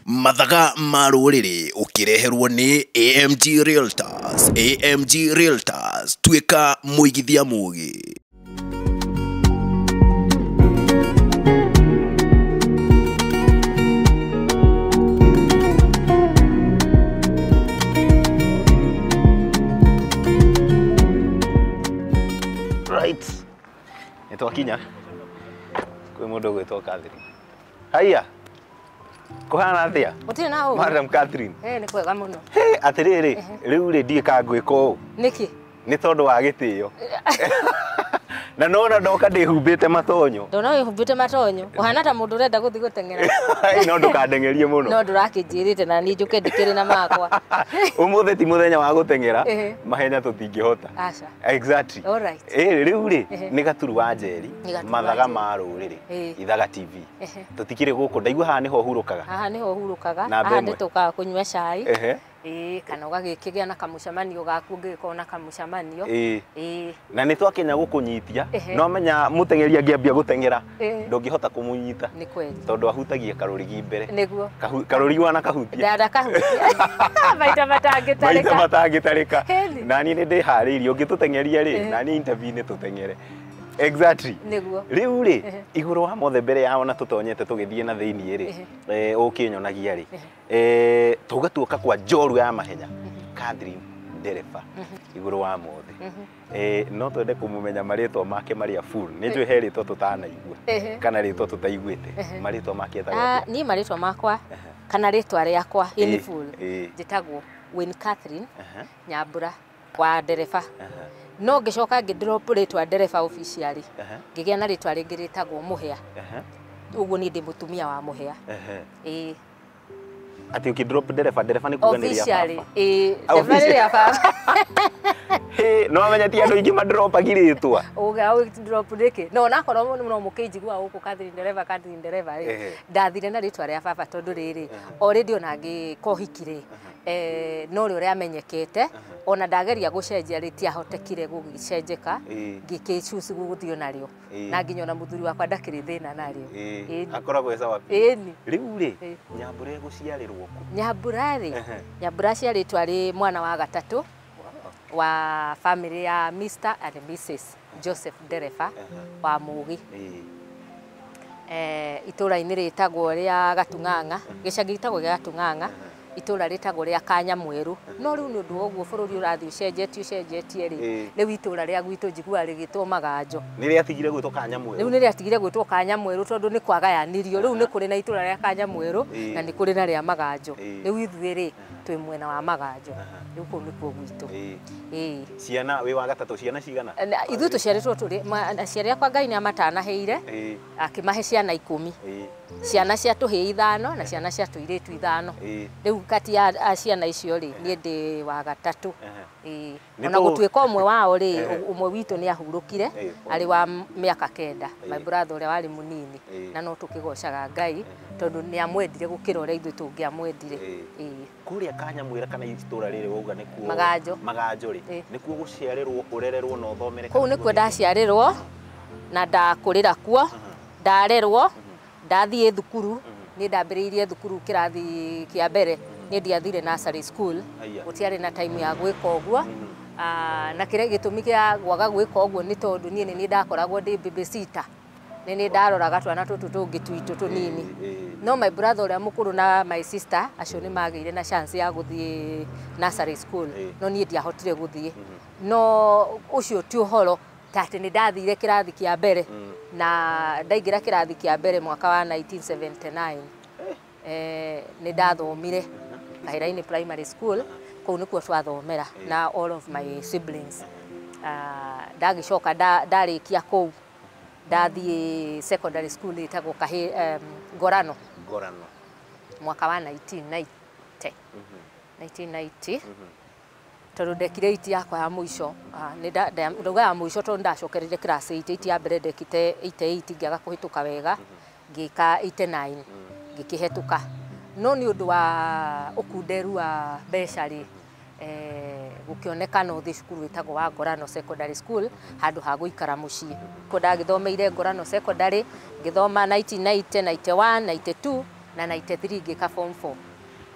Mathaga ma rũrĩrĩ ũkĩreherwo nĩ AMG Realtors. AMG Realtors, tuĩka mũigithia mũgĩ. Right. Nĩ twakinya kwĩ mũndũ ũgwĩtwo Catherine. Haiya, kũhana atĩa? Gũtirĩ na ũru. Madam Catherine. Eh, nĩ kwega mũno. Hĩ, atĩrĩrĩ, rĩu rĩ ndiĩ kana ngwĩka ũũ. Nĩkĩ? Nĩ tondũ wa gĩtĩo. Na nona ndoka ndĩhumbĩte matonyo. Ndona wĩhumbĩte matonyo. Ũhana ta mũndũ ũrenda gũthiĩ gũteng'era. No ndũkandeng'erie mũno. No ndũrakĩnjĩrĩte na niĩ njũke ndĩkĩrĩ na makwa. Ũmũthĩ ti mũthenya wa gũteng'era, Ehe. mahenya tũtingĩhota. Aca. Exactly. All right. Ĩ rĩu rĩ Ehe. nĩ Gaturu wa Njeri, Nĩ Gaturu wa mathaga Njeri. ma rũrĩrĩ, Ĩ. Ithaga TV. Ehe. Tũtikĩrĩ gũkũ, ndaigua haha nĩho ũhurũkaga. Haha nĩho hurũkaga. Namba Haha ĩmwe. nĩtũkaga kũnyua cai. Ehe. Ĩĩ, kana ũgagĩkĩgĩa na kamũcemanio gaku ũngĩgĩkorwo na kamũcemanio. Ĩ. Ĩĩ. Na nĩ twakenya gũkũnyitia, Ehe. no menya mũteng'eri angĩambia gũteng'era, Ĩ. ndũngĩhota kũmũnyita Nĩ kweli. tondũ ahutagia karũrigi mbere. Nĩguo. Karũrigi wanakahutia. Ndanakahutia. Maita Maita matangĩtarĩka. matangĩtarĩka. Hĩni. Na niĩ nĩ ndĩharĩirie ũngĩtũteng'eria rĩ, Ehe. na niĩ interview-inĩ tũteng'ere. Exactly. Nĩguo. Rĩu rĩ, Ehe. igũrũ wa mothe mbere yao na tũtonyete tũgĩthiĩ na thĩiniĩ rĩ, Ehe. ũkĩnyonagia rĩ, tuga tuoka kwa njorua ya mahenya, Catherine Ndereba, igũrũ wa mothe. No twende kũmũmenya marĩtwa make marĩa full. Nĩ njũĩ he rĩtwa tũtanaigua Ehe. kana rĩtwa tũtaiguĩte. Marĩtwa make etagwo Ah, atĩa? niĩ marĩtwa makwa kana rĩtwa rĩakwa in Ĩ, full ĩ. njĩtagwo Wayne Catherine Aha, Nyambura wa ndereba. aha, No ngĩcoka ngĩ drop rĩtwa ndereba officially. aha, Ngĩgĩa na rĩtwa rĩngĩ rĩtagwo Mũhĩa. aha, Ũguo niĩ ndĩ mũtumia wa Mũhĩa. aha. Ĩĩ. Atĩ ũkĩ drop ndereba, ndereba nĩ kuga nĩ rĩa Officially. baba. Ĩĩ, Ah, ndereba nĩ rĩa baba. Hĩ, no amenya ti andũ aingĩ mandropagi rĩtwa. Ũga drop nĩkĩ? No onakorwo no mũkĩnjigua gũkũ Catherine Ndereba, Catherine Ndereba rĩ, Ehe. ndathire na rĩtwa rĩa baba tondũ rĩrĩ, already ona ngĩka ũhiki rĩ, no rĩo rĩamenyekete, ona ndageria gũcenjia rĩtiahotekire gũgĩcenjeka, Ĩ. ngĩkĩ choose gũthiĩ narĩo. Ĩ. Na nginya ona mũthuri wakwa ndakĩrĩ thĩna narĩo. Ĩ, Ĩni. akoragwo e sawa biũ. Ĩni. Rĩu rĩ, Ĩ. Nyambura ĩgũciarĩrwo kũ? Nyambura rĩ, Ehe. Nyambura aciarĩtwo arĩ mwana wa gatatũ wa family ya Mr and Mrs Joseph Ndereba wa Mũgĩ. Ĩ. Itũra-inĩ rĩtagwo rĩa Gatung'ang'a, gĩcagi gĩtagwo gĩa Gatung'ang'a, itũra rĩtagwo rĩa Kanyamwerũ. No rĩu nĩ ũndũ wa ũguo bũrũri ũrathiĩ ũcenjetie ũcenjetie rĩ, Ĩ. rĩu itũra rĩa gwitũ njiguaga rĩgĩtwo Maganjo. Nĩ rĩatigire gwĩtwo Kanyamwerũ. Rĩu nĩ rĩatigire gwĩtwo Kanyamwerũ tondũ nĩ kwagayanirio. Rĩu nĩ kũrĩ na itũra rĩa Kanyamwerũ Ĩ. na nĩ kũrĩ na rĩa Maganjo. Ĩ. Rĩu ithuĩ rĩ, twĩ mwena wa Maganjo. Rĩu kũu nĩkuo gwitũ. Ĩ. Ĩ. Ciana wĩ wa gatatũ, ciana cigana? Na ithuĩ tũciarĩtwo tũrĩ, aciari akwa Ngai nĩ amatanahĩire, Ĩ. akĩmahe ciana 10. Ĩ. Ciana cia tũhĩĩ 5 na ciana cia tũirĩtu 5. Ĩ. Rĩu kati ya ciana icio rĩ, niĩ ndĩ wa gatatũ. Ehe. Ĩ. Nĩ Ona gũtuĩka ũmwe wao rĩ, Ehe. ũmwe witũ nĩ ahurũkire, Ĩ. arĩ wa mĩaka 9, my Ĩ. brother ũrĩa warĩ mũnini. Ĩ. Na no tũkĩgocaga Ngai tondũ nĩ amwendire gũkĩra ũrĩa ithuĩ tũngĩamwendire. Ĩ. Ĩ. Kũrĩa Kanyamwĩra kana itũra rĩrĩ wauga nĩkuo Maganjo. Maganjo rĩ, Ĩ. nĩkuo gũciarĩrwo, ũrererwo na ũthomere Kũu kana nĩkuo nĩkuo ndaciarĩrwo na ndakũrĩra kuo, ndarerwo, ndathiĩ thukuru. Niĩ ndambĩrĩirie thukuru kĩrathi kĩa mbere, niĩ ndiathire nursery school, Aya. gũtiarĩ na time ya gwĩka ũguo. Na kĩrĩa gĩtũmi kĩa gwaga gwĩka ũguo nĩ tondũ niĩ nĩ niĩ ndakoragwo ndĩ babysitter. Nĩ niĩ ndaroraga twana tũtũ tũngĩ twitũ tũnini. Ĩ. No my brother ũrĩa mũkũrũ na my sister acio nĩ magĩire na chance ya gũthiĩ nursery school, Ĩ. no niĩ ndiahotire gũthiĩ. No ũcio ti ũhoro ta atĩ nĩ ndathire kĩrathi kĩa mbere na ndaingĩra kĩrathi kĩa mbere mwaka wa 1979. Nĩ ndathomire Kahĩra-inĩ primary school, kũu nĩkuo twathomera na all of my siblings. Ndagĩcoka ndarĩkia kũu ndathiĩ secondary school ĩtagwo Ngorano. Ngorano. Mwaka wa 1990. 1990. Tondũ ndekire 8 yakwa ya mũico, nĩ ndauga ya mũico tondũ ndacokereire class 8, 8 ya mbere ndekite 88 ngĩaga kũhĩtũka wega, ngĩka 89 ngĩkĩhetũka. No nĩ ũndũ wa ũkunderu wa mbeca rĩ, gũkĩoneka no thiĩ cukuru ĩtagwo wa Ngorano Secondary School handũ ha gũikara mũciĩ. Kuo ndagĩthomeire Ngorano Secondary, ngĩthoma 1990, 91, 92, Na 93 ngĩka form 4.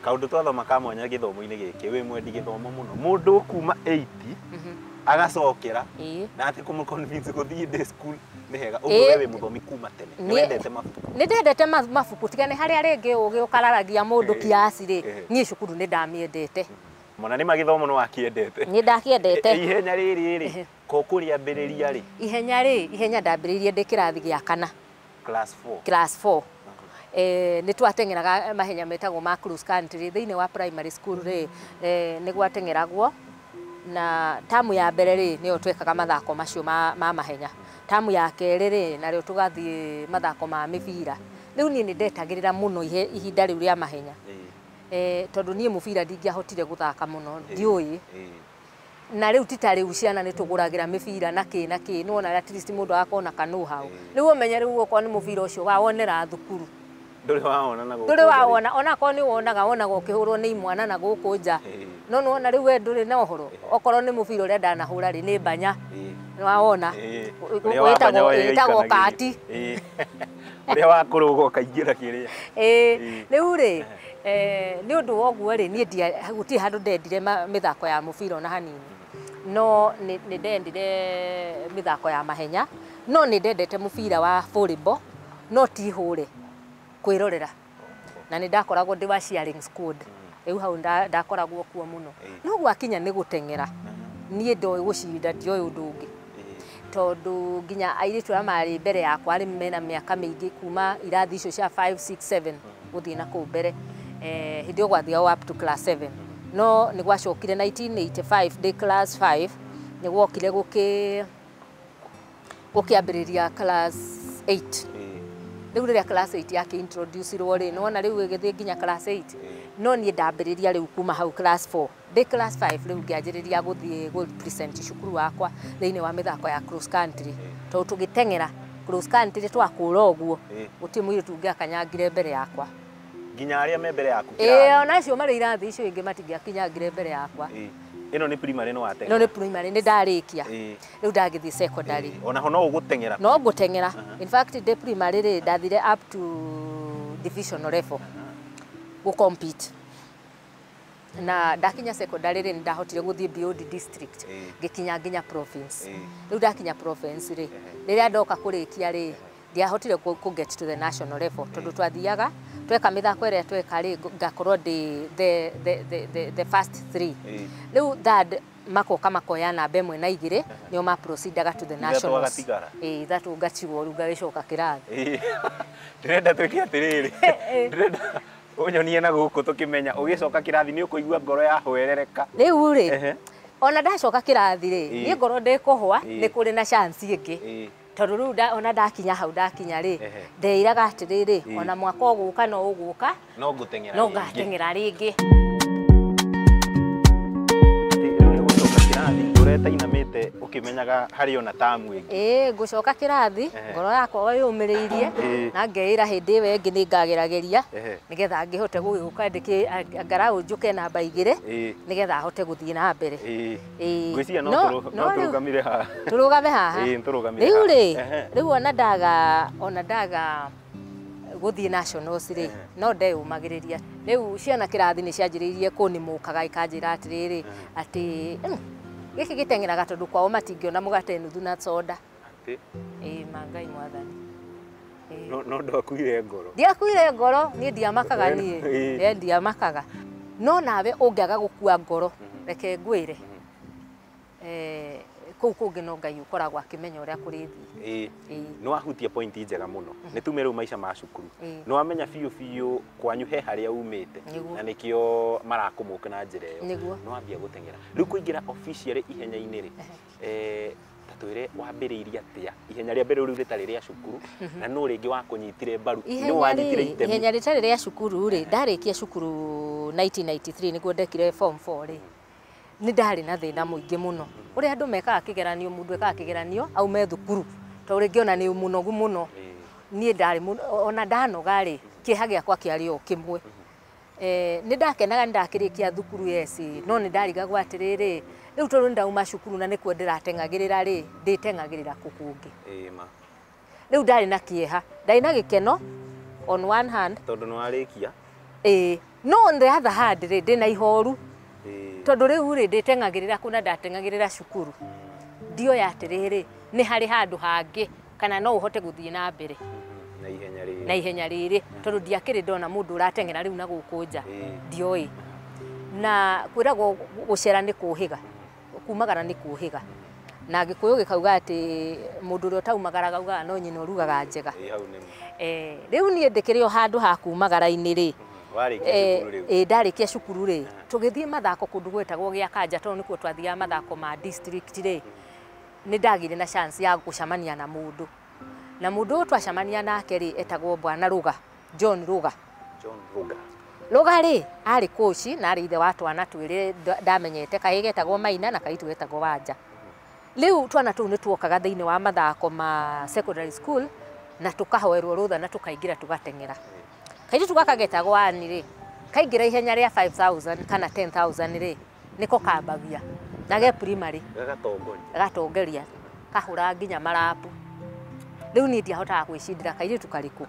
Kaũndũ twathoma ka mwanya gĩthomo-inĩ gĩkĩ, wĩ mwendi gĩthomo mũno. Mũndũ kuma 80 agacokera na atĩ kũmũ convince gũthiĩ day school nĩ hega. Ũguo we wĩ mũthomi kuma tene. Nĩ wendete mabuku. Nĩ ndendete mabuku tiga nĩ harĩa rĩngĩ ũgĩ ũkararagia mũndũ kiasi rĩ. Niĩ cukuru nĩ ndamĩendete. Mona nĩ magĩthomo nĩ wakĩendete. Nĩ ndakĩendete. Ihenya rĩrĩ rĩ, ko kũrĩambĩrĩria rĩ? Ihenya rĩ, ihenya ndambĩrĩirie ndĩ kĩrathi gĩa kana. Class 4. Class 4. Nĩ twateng'eraga mahenya metagwo ma cross country thĩinĩ wa primary school rĩ, nĩ gwateng'eragwo na tamu ya mbere rĩ nĩyo twekaga mathako macio ma mahenya. Tamu ya kerĩ rĩ narĩo tũgathiĩ mathako ma mĩbira. Rĩu niĩ nĩ ndetagĩrĩra mũno ihinda rĩu rĩa mahenya. Tondũ niĩ mũbira ndingĩahotire gũthaka mũno, ndiũĩ. Na rĩu ti ta rĩu ciana nĩ tũgũragĩra mĩbira na kĩ na kĩ, nĩwona at least mũndũ agakorwo na ka know how. Rĩu ũmenye rĩu okorwo nĩ mũbira ũcio wawonera thukuru. Ndũrĩ wawona na gũkũ. Ndũrĩ wawona, ona akorwo nĩ wonaga, wonaga ũkĩhũrwo nĩ imwana na gũkũ nja. No nĩwona rĩu we ndũrĩ na ũhoro. Okorwo nĩ mũbira ũrĩa ndanahũra rĩ, nĩ mbanya. Nĩwawona? Wĩtagwo kati. Ũrĩa wa kũrũga ũkaingĩra kĩrĩa. Rĩu rĩ, nĩ ũndũ wa ũguo rĩ, niĩ gũtirĩ handũ ndendire mĩthako ya mũbira ona hanini. No nĩ ndendire mĩthako ya mahenya, no nĩ ndendete mũbira wa volleyball, no ti hũre kwĩrorera. Na nĩ ndakoragwo ndĩ wa cheering squad. Rĩu hau ndakoragwo kuo mũno. No gwakinya nĩ gũteng'era, niĩ ndoĩ gũcinda, ndioĩ ũndũ ũngĩ. Tondũ nginya airĩtu arĩa marĩ mbere yakwa arĩ mena mĩaka mĩingĩ kuma irathi icio cia 5, 6, 7 gũthiĩ na kũu mbere. Hĩndĩ ĩyo gwathiagwo up to class 7. No nĩ gwacokire 1985 ndĩ class 5 nĩ gwokire gũkĩambĩrĩria class 8. Rĩu rĩrĩa class 8 yake introduce-irwo rĩ, nĩwona rĩu ĩgĩthiĩ nginya class 8. No niĩ ndambĩrĩria rĩu kuma hau class 4. Ndĩ class 5 rĩu ngĩanjĩrĩria gũthiĩ gũ present cukuru wakwa thĩinĩ wa mĩthako ya cross country. Tondũ tũgĩteng'era cross country twakũra ũguo, gũtirĩ mũirĩtu ũngĩ akanyangire mbere yakwa. Nginya arĩa me mbere yaku kĩrathi. Ona acio marĩ irathi icio ingĩ matingĩakinyangire mbere yakwa. Ĩno nĩ primary nĩ wateng'era? Ĩno nĩ primary, nĩ ndarĩkia. Rĩu ndagĩthiĩ secondary. Ona ho no ũgũteng'era? No ngũteng'era. In fact ndĩ primary rĩ, ndathire up to divisional level gũ compete. Na ndakinya secondary rĩ, nĩ ndahotire gũthiĩ beyond district, ngĩkinya nginya province. Rĩu ndakinya province rĩ, rĩrĩa ndoka kũrĩkia rĩ, ndiahotire kũ get to the national level tondũ twathiaga tweka mĩthako ĩrĩa tweka rĩ, ngakorwo ndĩ the first 3. Rĩu third makoka makoya namba 1 na 2 nĩo ma proceedaga to the nationals. Ithatũ ngatigwo rĩu ngagĩcoka kĩrathi. Ndĩrenda twĩke atĩrĩrĩ, ndĩrenda ũnyonie na gũkũ tũkĩmenya ũgĩcoka kĩrathi nĩ ũkũigua ngoro yahwerereka. Rĩu rĩ, ona ndacoka kĩrathi rĩ, niĩ ngoro ndĩkũhwa, nĩ kũrĩ na chance ĩngĩ. Tondũ rĩu ona ndakinya hau ndakinya rĩ, ndeĩraga atĩrĩrĩ, ona mwaka ũgũka no ũgũka, no ngũteng'era no ngateng'era rĩngĩ. Rĩu nĩ gũcoka kĩrathi, ngoro ĩtainamĩte ũkĩmenyaga harĩ ona tamu ĩngĩ. Ngũcoka kĩrathi, ngoro yakwa yũmĩrĩirie, na ngeĩra hĩndĩ ĩyo ĩngĩ nĩ ngagerageria, nĩgetha ngĩhote gũgĩũka ndĩkĩ angarau njũke namba 2, nĩgetha hote gũthiĩ na mbere. Ngwĩciria no tũrũgamire haha. Tũrũgame haha. Tũrũgamire haha. Rĩu rĩ, rĩu ona ndaga gũthiĩ nationals rĩ, no ndeyũmagĩrĩria. Rĩu ciana kĩrathi nĩ cianjĩrĩirie kũnĩmũkaga ikanjĩra atĩrĩrĩ, atĩ gĩkĩ gĩteng'eraga tondũ kwao matingĩona mũgate nuthu na soda. Ma Ngai mwathani. No ndwakuire ngoro. Ndiakuire ngoro, niĩ ndiamakaga niĩ. Niĩ ndiamakaga. No nawe ũngĩaga gũkua ngoro, reke ngwĩre. Kũu kũngĩ no Ngai ũkoragwo akĩmenya ũrĩa kũrĩthiĩ. Nĩ wahutia point njega mũno. Nĩ tume rĩu maica ma cukuru. Nĩ wamenya biũ biũ kwanyu he harĩa umĩte. Na nĩkĩo marakũmũka na njĩra ĩyo. Nĩ wambia gũteng'era. Rĩu kũingĩra officially ihenya-inĩ rĩ, ta twĩre wambĩrĩirie atĩa ihenya rĩa mbere rĩu rĩtarĩ rĩa cukuru, na nũ rĩngĩ wakũnyitire mbaru? Nũ wanyitire itemi? Ihenya rĩtarĩ rĩa cukuru rĩ, ndarĩkia cukuru 1993 nĩguo ndekire form 4 rĩ, nĩ ndarĩ na thĩna mũingĩ mũno. Ũrĩa andũ mekaga kĩgeranio, mũndũ ekaga kĩgeranio aume thukuru, tondũ rĩngĩ ona nĩ mũnogu mũno. Niĩ ndarĩ ona ndanoga rĩ, kĩeha gĩakwa kĩarĩ o kĩmwe. Nĩ ndakenaga nĩ ndakĩrĩkia thukuru yes, no nĩ ndarigagwo atĩrĩrĩ, rĩu tondũ nĩ ndauma cukuru na nĩkuo ndĩrateng'agĩrĩra rĩ, ndĩteng'agĩrĩra kũ kũngĩ. Rĩu ndarĩ na kĩeha, ndarĩ na gĩkeno On one hand tondũ nĩ warĩkia. Ĩĩ, no on the other hand rĩ, ndĩna ihoru tondũ rĩu rĩ, ndĩteng'agĩrĩra kũna ndateng'agĩrĩra cukuru, ndioya atĩrĩrĩ, nĩ harĩ handũ hangĩ kana no ũhote gũthiĩ na mbere na ihenya rĩrĩ, na ihenya rĩrĩ, tondũ ndiakĩrĩ ndona mũndũ ũrateng'era rĩu na gũkũ nja, ndioĩ. Na kwĩragwo gũcera nĩ kũhĩga, kumagara nĩ kũhĩga, na Gĩkũyũ gĩkauga atĩ mũndũ ũrĩa ũtaumagaraga augaga no nyina ũrugaga njega. Rĩu niĩ ndĩkĩrĩ o handũ ha kumagara-inĩ rĩ, warĩkia cukuru rĩu. Ĩ, ndarĩkia cukuru rĩ, tũgĩthiĩ mathako kũndũ gwetagwo gĩa Kanja, tondũ nĩkuo twathiaga mathako ma district rĩ, nĩ ndagĩire na chance ya gũcemania na mũndũ, na mũndũ ũyũ twacemania nake rĩ, etagwo Bwana Ruga, John Ruga. John Ruga. Ruga rĩ, arĩ coach na arĩ ithe wa twana twĩrĩ ndamenyete, kahĩĩ getagwo Maina na kairĩtu getagwo Wanja. Rĩu twana tũu nĩ tuokaga thĩinĩ wa mathako ma secondary school na tũkahoerwo rũtha na tũkaingĩra tũgateng'era. Kairĩtu gaka getagwo Ani rĩ, kaingĩra ihenya rĩa 5000 kana 10,000 rĩ, nĩko kambagia na ge primary. Gagatongoria. Gatongeria, kahũra nginya marapu. Rĩu niĩ ndiahotaga gwĩcindĩra kairĩtu karĩkũ.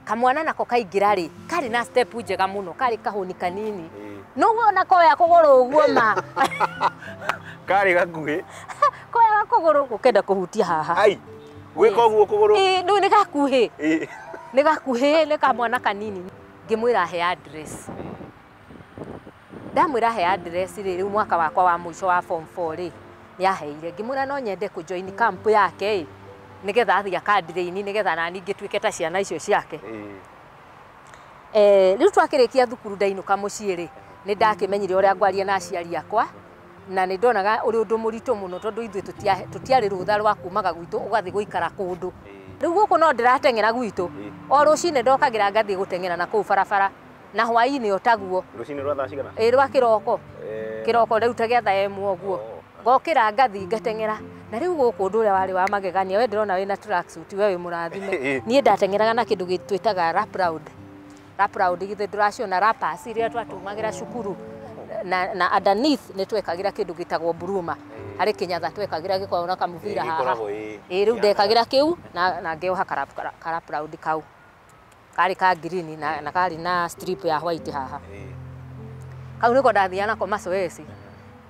Kamwana nako kaingĩra rĩ, karĩ na step njega mũno, karĩ kahũni kanini, no wona koya kũgũrũ ũguo ma. Karĩ gakuhĩ. Koya kũgũrũ gũkenda kũhutia haha. Ai, gwĩka ũguo kũgũrũ. Ĩĩ, rĩu nĩ gakuhĩ, nĩ gakuhĩ, nĩ kamwana kanini. Ngĩmwĩra he address. Ndamwĩra he address rĩ, rĩu mwaka wakwa wa mũico wa form 4 rĩ, nĩ aheire. Ngĩmwĩra no nyende kũ join camp yake ĩ, nĩgetha athiĩ akandirĩini, nĩgetha nani ngĩtuĩke ta ciana icio ciake. Rĩu twakĩrĩkia thukuru ndainũka mũciĩ rĩ, nĩ ndakĩmenyire ũrĩa ngwaria na aciari akwa, na nĩ ndonaga ũrĩ ũndũ mũritũ mũno, tondũ ithuĩ tũtiarĩ rũtha rwa kumaga gwitũ ũgathiĩ gũikara kũndũ. Rĩu gũkũ no ndĩrateng'era gwitũ, o rũcinĩ ndokagĩra ngathiĩ gũteng'era na kũu barabara, na hwaĩ-inĩ o taguo. Rũcinĩ rwa thaa cigana? Ĩ, rwa kĩroko. Kĩroko rĩu ta gĩa thaa 1 ũguo. Ngokĩra ngathiĩ ngateng'era. Na rĩu gũkũ ũndũ ũrĩa warĩ wa magegania, we ndĩrona wĩna tracksuit, we wĩ mũrathime. Niĩ ndateng'eraga na kĩndũ twĩtaga wrap round. Wrap round githĩ ndũraciona, wrappers iria twatumagĩra cukuru, na underneath nĩ twekagĩra kĩndũ gĩtagwo buruma, harĩ kĩnyatha twekagĩra gĩkoragwo na kamũbira haha. Gĩkoragwo, ĩ. Ĩ, rĩu ndekagĩra kĩu na ngeoha ka wrap round kau karĩ ka green na karĩ na strip ya white haha. Kau nĩko ndathiaga nako mazoezi.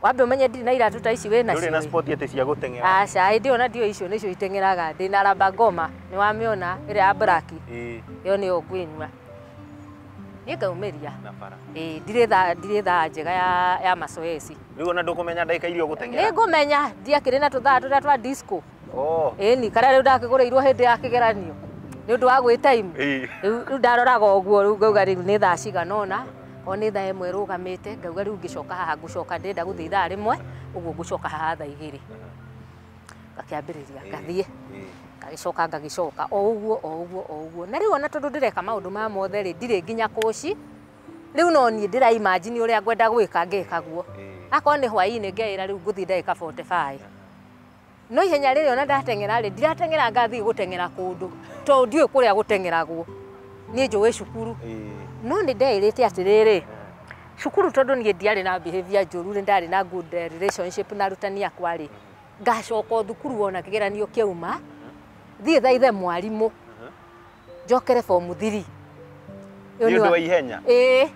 Wambe ũmenye ndirĩ na iratũ ta ici wĩ Ndũrĩ na nacio. sport atĩ cia gũteng'era? Aca, hĩndĩ ĩyo na ndio icio nĩcio iteng'eraga. Ndĩna raba ngoma, nĩ wamĩona ĩrĩa ya black? Ĩyo nĩyo ngwĩnyua niĩ ngaumĩria. Na bara. Ĩ, ndirĩ thaa njega ya mazoezi. Rĩu ona ndũkũmenya ndagĩka iria Nĩ ũgũteng'era? ngũmenya, ndiakĩrĩ na tũthaa tũrĩa twa disco. Oh. Ĩni, karĩa rĩu ndakĩgũrĩirwo hĩndĩ ya kĩgeranio nĩ ũndũ wa gwĩ time. Rĩu ndaroraga ũguo, rĩu ngauga rĩu nĩ thaa cigana ũna, o nĩ thaa 1 ĩrũgamĩte, ngauga rĩu ngĩcoka haha ngũcoka, ndĩrenda gũthiĩ ithaa 1 ũguo, ngũcoka haha thaa 2. Ngakĩambĩrĩria ngathiĩ, ngagĩcoka ngagĩcoka o ũguo, o ũguo, o ũguo. Na rĩu ona tondũ ndĩreka maũndũ maya mothe rĩ, ndirĩ nginya kũci rĩu, no niĩ ndĩra imagine ũrĩa ngwenda gwĩka, ngeka guo. Akorwo nĩ hwaĩ-inĩ, ngeĩra rĩu ngũthiĩ ndagĩka 45, no ihenya rĩrĩ ona ndateng'era rĩ, ndirateng'era ngathiĩ gũteng'era kũndũ, tondũ ndiũĩ kũrĩa gũteng'eragwo, niĩ njũĩ cukuru. No nĩ ndeĩrĩte atĩrĩrĩ, cukuru tondũ niĩ ndiarĩ na behavior njũru, nĩ ndarĩ na good relationship na arutani akwa rĩ, ngacoka o thukuru ona kĩgeranio kĩauma, thiĩ thaithe mwarimũ njokere form 3. Nĩ ũndũ wa ihenya? Ĩĩ,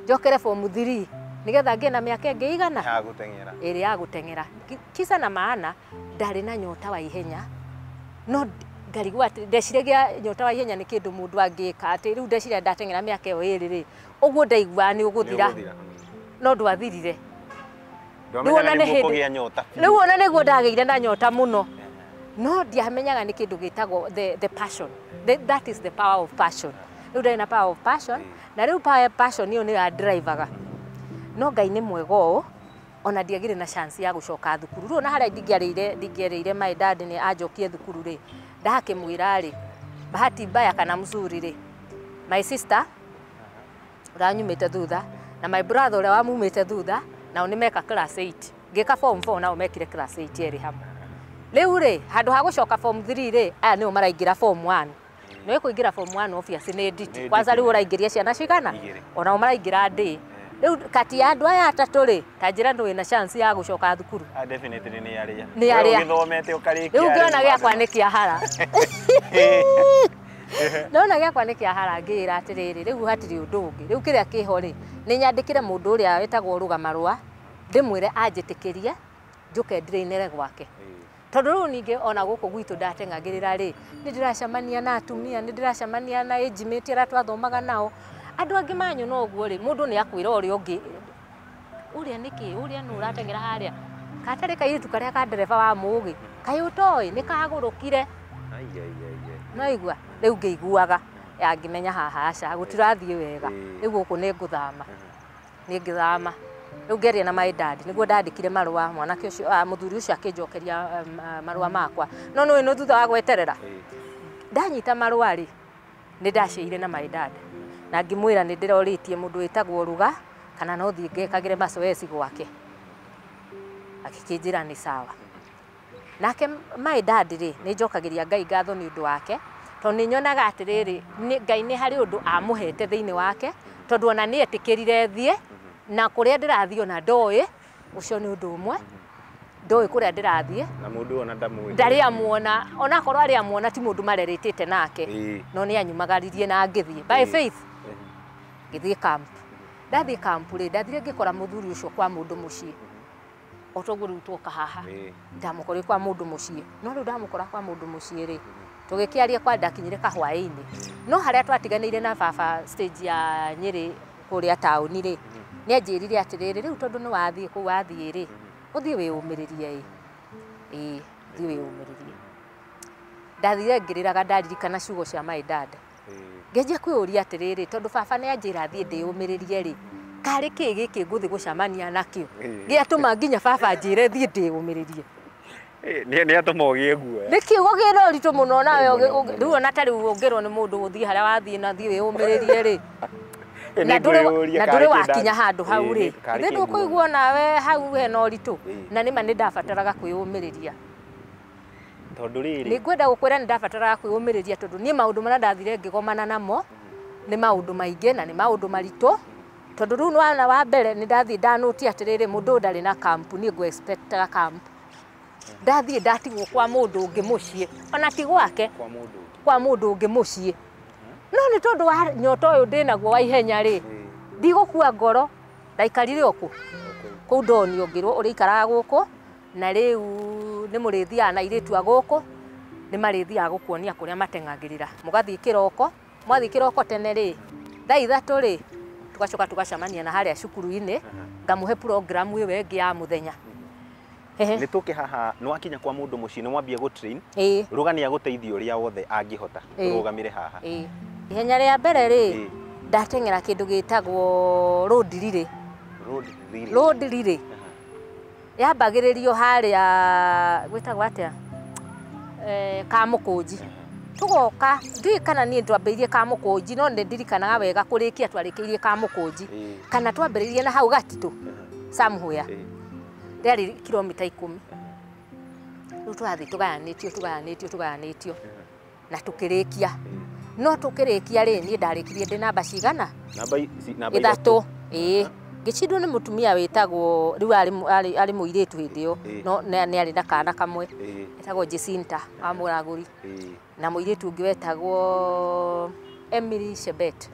njokere form 3 nĩgetha ngĩe na mĩaka ĩngĩ igana ya gũteng'era. Ĩrĩ ya gũteng'era. Kisa na maana ndarĩ na nyota wa ihenya, no ngarigwo atĩ ndeciragia nyota wa ihenya nĩ kĩndũ mũndũ angĩka, atĩ rĩu ndeciria ndateng'era mĩaka ĩyo 2 rĩ, ũguo ndaiguaga nĩ ũgũthira, no ndwathirire. Ndwamenyaga Rĩu ona nĩ nĩguo hĩndĩ- kũgĩa nyota biũ. Rĩu ona nĩguo ndagĩire na nyota mũno, no ndiamenyaga nĩ kĩndũ gĩtagwo the passion. That is the power of passion. Rĩu ndarĩ na power of passion, na rĩu power passion ĩyo nĩyo yandrivaga. No Ngai nĩ mwega ũũ, ona ndiagĩrĩ na chance ya gũcoka thukuru. Rĩu ona harĩa ndingĩarĩire my dad nĩ anjokie thukuru rĩ, ndakĩmwĩra rĩ, bahati mbaya kana mzuri rĩ, my sister ũrĩa nyumĩte thutha na my brother ũrĩa wamumĩte thutha, nao nĩ meka class 8. Ngĩka form 4, nao mekire class 8 erĩ hamwe. Rĩu rĩ, handũ ha gũcoka form 3 rĩ, aya nĩo maraingĩra form 1. Nĩ kũingĩra form 1 obviously nĩ nditi. Nĩ Kwanza nditi. rĩu ũraingĩria ciana cigana? 2. Onao maraingĩra ndĩ rĩu kati ya andũ aya atatũ rĩ, ta njĩra ndũĩ na chance ya gũcoka thukuru. Ah, definitely nĩ arĩa. Nĩ arĩa. We ũgĩthomete ũkarĩkia. Rĩu ngĩona gĩakwa nĩ kĩahara. Ndona gĩakwa nĩ kĩahara ngĩĩra atĩrĩrĩ, rĩu hatirĩ ũndũ ũngĩ. Rĩu kĩrĩa kĩho rĩ, nĩ nyandĩkĩre mũndũ ũrĩa wĩtagwo Ruga marũa, ndĩmwĩre anjĩtĩkĩrie njũke ndĩrĩinĩre gwake. Tondũ rĩu ningĩ ona gũkũ gwitũ ndateng'agĩrĩra rĩ, nĩ ndĩracemania na atumia, nĩ ndĩracemania na age mate arĩa twathomaga nao. Andũ angĩ manyona ũguo rĩ, mũndũ nĩ akwĩra ũrĩa ũngĩ, ũrĩa nĩkĩ, ũrĩa nũ ũrateng'era harĩa. Katarĩ kairĩtu karĩa ka ndereba wa mũgĩ, kaĩ ũtoĩ, nĩ kagũrũkire. No igua, rĩu ngĩiguaga, ngĩmenya haha aca, gũtirathiĩ wega. Rĩu gũkũ nĩ ngũthama. Nĩ ngĩthama. Rĩu ngĩaria na my dad, nĩguo ndandĩkire marũa, mwanake ũcio, mũthuri ũcio akĩnjokeria marũa makwa. No nĩũĩ nĩ thutha wa gweterera. Ndanyita marũa rĩ, nĩ ndaceire na my dad. Na ngĩmwĩra nĩ ndĩrorĩtie mũndũ wĩtagwo Ruga, kana no thiĩ ngekagĩre mazoezi gwake. Agĩkĩnjĩra nĩ sawa. Nake my dad rĩ, nĩ njokagĩria Ngai ngatho nĩ ũndũ wake, tondũ nĩ nyonaga atĩrĩrĩ, Ngai nĩ harĩ ũndũ amũhete thĩinĩ wake, tondũ ona nĩ etĩkĩrire thiĩ, na kũrĩa ndĩrathiĩ ona ndoĩ, ũcio nĩ ũndũ ũmwe, ndoĩ kũrĩa ndĩrathiĩ. Na mũndũ ona ndamũĩ. Ndarĩ amuona, onakorwo arĩ amuona ti mũndũ marerĩtĩte nake, no nĩ anyumagaririe na ngĩthiĩ. By faith, ngĩthiĩ camp. Ndathiĩ camp rĩ, ndathire ngĩkora mũthuri ũcio kwa mũndũ mũciĩ. O toguo rĩu twoka haha. Ndamũkorire kwa mũndũ mũciĩ. No rĩu ndamũkora kwa mũndũ mũciĩ rĩ, tũgĩkĩaria kwa ndakinyire kahwaĩ-inĩ. No harĩa twatiganĩire na baba stage ya Nyĩrĩ kũrĩa taũni rĩ, nĩ anjĩrire atĩrĩrĩ, rĩu tondũ nĩ wathiĩ kũu wathiĩ rĩ, ũthiĩ wĩyũmĩrĩrie ĩ. Ĩĩ, ũthiĩ wĩyũmĩrĩrie. Ndathire ngĩrĩraga ndaririkana ciugo cia my dad. Ngĩanjia kwĩyũria atĩrĩrĩ, tondũ baba nĩ anjĩra thiĩ ndĩyũmĩrĩrie rĩ, karĩ kĩ gĩkĩ ngũthiĩ gũcemania nakĩo gĩatũma nginya baba anjĩre thiĩ ndĩyũmĩrĩrie. Nĩ atũma ũgĩe guoya. Nĩ kiugo kĩna ũritũ mũno nawe rĩu ona ta rĩu ũngĩrwo nĩ mũndũ gũthiĩ harĩa wathiĩ na thiĩ wĩyũmĩrĩrie rĩ, na ndũrĩ wakinya handũ hau rĩ, ithe ndũkũigua nawe hau hena ũritũ. Na nĩma nĩ ndabataraga kwĩyũmĩrĩria. Tondũ rĩrĩ, nĩ ngwenda gũkwĩra nĩ ndabataraga kwĩyũmĩrĩria tondũ niĩ maũndũ marĩa ndathire ngĩgomana namo nĩ maũndũ maingĩ na nĩ maũndũ maritũ. Tondũ rĩu nĩwona wa mbere nĩ ndathiĩ ndanũtia atĩrĩrĩ, mũndũ ũyũ ndarĩ na camp, niĩ ngũ expectaga camp. Ndathiĩ ndatigwo kwa mũndũ ũngĩ mũciĩ, ona ti gwake, kwa mũndũ ũngĩ mũciĩ. No nĩ tondũ wa nyota ũyũ ndĩnaguo wa ihenya rĩ, ndigũkua ngoro, ndaikarire o kũ kũu ndonio ngĩrwo ũrĩikaraga gũkũ, na rĩu nĩ mũrĩthiaga na airĩtu a gũkũ, nĩ marĩthiaga gũkuonia kũrĩa mateng'agĩrĩra. Mũgathiĩ kĩroko, mwathiĩ kĩroko tene rĩ, thaa 3 rĩ, tugacoka tugacemania na harĩa cukuru-inĩ, ngamũhe program ĩyo ĩngĩ ya mũthenya. Nĩ tũke haha, nĩ wakinya kwa mũndũ mũciĩ, nĩ wambia gũ train, Ruga nĩ agũteithia ũrĩa wothe angĩhota, ũrũgamĩre haha. Ihenya rĩa mbere rĩ, ndateng'era kĩndũ gĩtagwo road relay. Road relay. Yambagĩrĩrio harĩa gwĩtagwo atĩa? Kamũkũnji. Tũgoka, ndiũĩ kana niĩ twambĩrĩirie Kamũkũnji, no nĩ ndirikanaga wega kũrĩkia twarĩkĩirie Kamũkũnji. Kana twambĩrĩirie na hau Gatitũ, somewhere. Rĩarĩ kilomita 10. Rĩu tũrathiĩ tũgayanĩtio, tũgayanĩtio, tũgayanĩtio. Na tũkĩrĩkia. No tũkĩrĩkia rĩ, niĩ ndarĩkirie ndĩ namba cigana? Namba 3. Ĩĩ. Ngĩcindwo nĩ mũtumia wĩtagwo, rĩu arĩ mũirĩtu hĩndĩ ĩyo, no nĩ arĩ na kana kamwe. Etagwo Jacinta wa Mũragũri. Na mũirĩtu ũngĩ wetagwo Emily Chebet.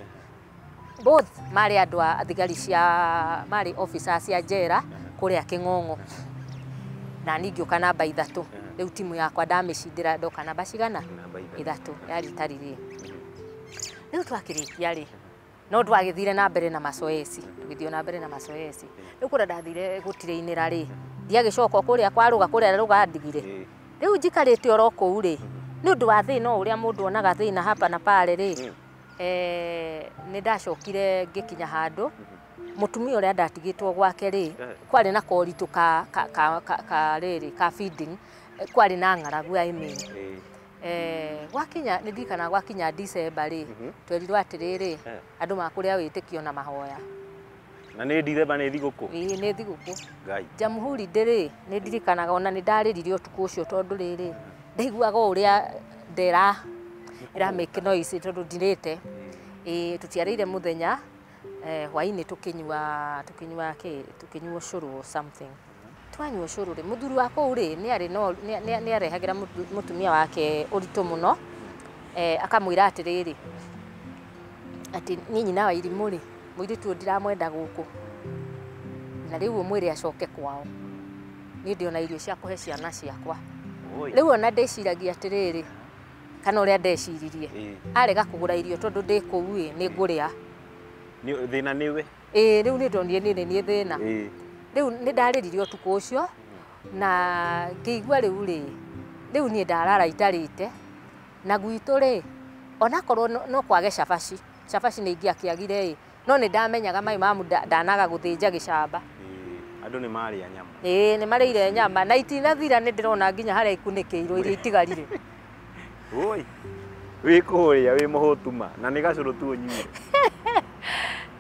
Both marĩ andũ a thigari cia, marĩ officers cia njera kũrĩa Kĩng'ong'o. Na niĩ ngĩũka namba 3. Rĩu timu yakwa ndamĩcindĩra ndoka namba cigana? 3. Yarĩ tarĩrĩ. Rĩu twakĩrĩkia rĩ, no twagĩthire na mbere na mazoezi, tũgĩthiĩ na mbere na mazoezi. Rĩu kũrĩa ndathire gũtirĩinĩra rĩ, ndiagĩcoka kũrĩa kwa Ruga, kũrĩa Ruga ndigire. Rĩu njikarĩte oro kũu rĩ, nĩ ũndũ wa thĩna ũrĩa mũndũ onaga thĩna hapa na pale rĩ, nĩ ndacokire ngĩkinya handũ, mũtumia ũrĩa ndatigĩtwo gwake rĩ, kwarĩ na koritũ ka rĩrĩ, ka feeding, kwarĩ na ng'aragu, I mean. Gwakinya, nĩ ndirikanaga gwakinya December rĩ, twerirwo atĩrĩrĩ, andũ makũrĩa wĩtĩkio na mahoya. Na nĩ December nĩ thigũkũ? Ĩĩ, nĩ thigũkũ. Ngai. Jamhuri ndĩrĩ, nĩ ndirikanaga ona nĩ ndarĩrire ũtukũ ũcio tondũ rĩrĩ, ndaiguaga ũrĩa ndera ĩra make noise tondũ ndirĩte. Ĩĩ, tũtiarĩire mũthenya, hwaĩ-inĩ tũkĩnyua kĩ, tũkĩnyua ũcũrũ or something. Twanyua ũcũrũ rĩ, mũthuri wa kũu rĩ, nĩ arĩ no, nĩ arehagĩra mũtumia wake ũritũ mũno. Akamwĩra atĩrĩrĩ atĩ niĩ nyina wa irimũ rĩ, mũirĩtu ũyũ ndiramwenda gũkũ, na rĩu ũmwĩre acoke kwao, niĩ ndĩona irio cia kũhe ciana ciakwa. Rĩu ona ndĩciragia atĩrĩrĩ, kana ũrĩa ndeciririe, arega kũgũra irio tondũ ndĩ kũu ĩ, nĩ ngũrĩa. Thĩna nĩwe. Ĩĩ, rĩu nĩ ndonire niĩ nĩ niĩ thĩna. Rĩu nĩ ndarĩrire ũtukũ ũcio na ngĩigua rĩu rĩ, rĩu niĩ ndarara itarĩte, na gwitũ rĩ, onakorwo no kwage cabaci, cabaci nĩ ingĩakĩagire ĩ, no nĩ ndamenyaga mai mamu ndanaga gũthĩnja gĩcamba. Andũ nĩ marĩa nyama. Ĩĩ, nĩ marĩire nyama na itinathira, nĩ ndĩrona nginya harĩa ikunĩkĩirwo iria itigarire. Oi, wĩ kũrĩa wĩ mũhũtu ma, na nĩ gacũrũ tu ũnyuire.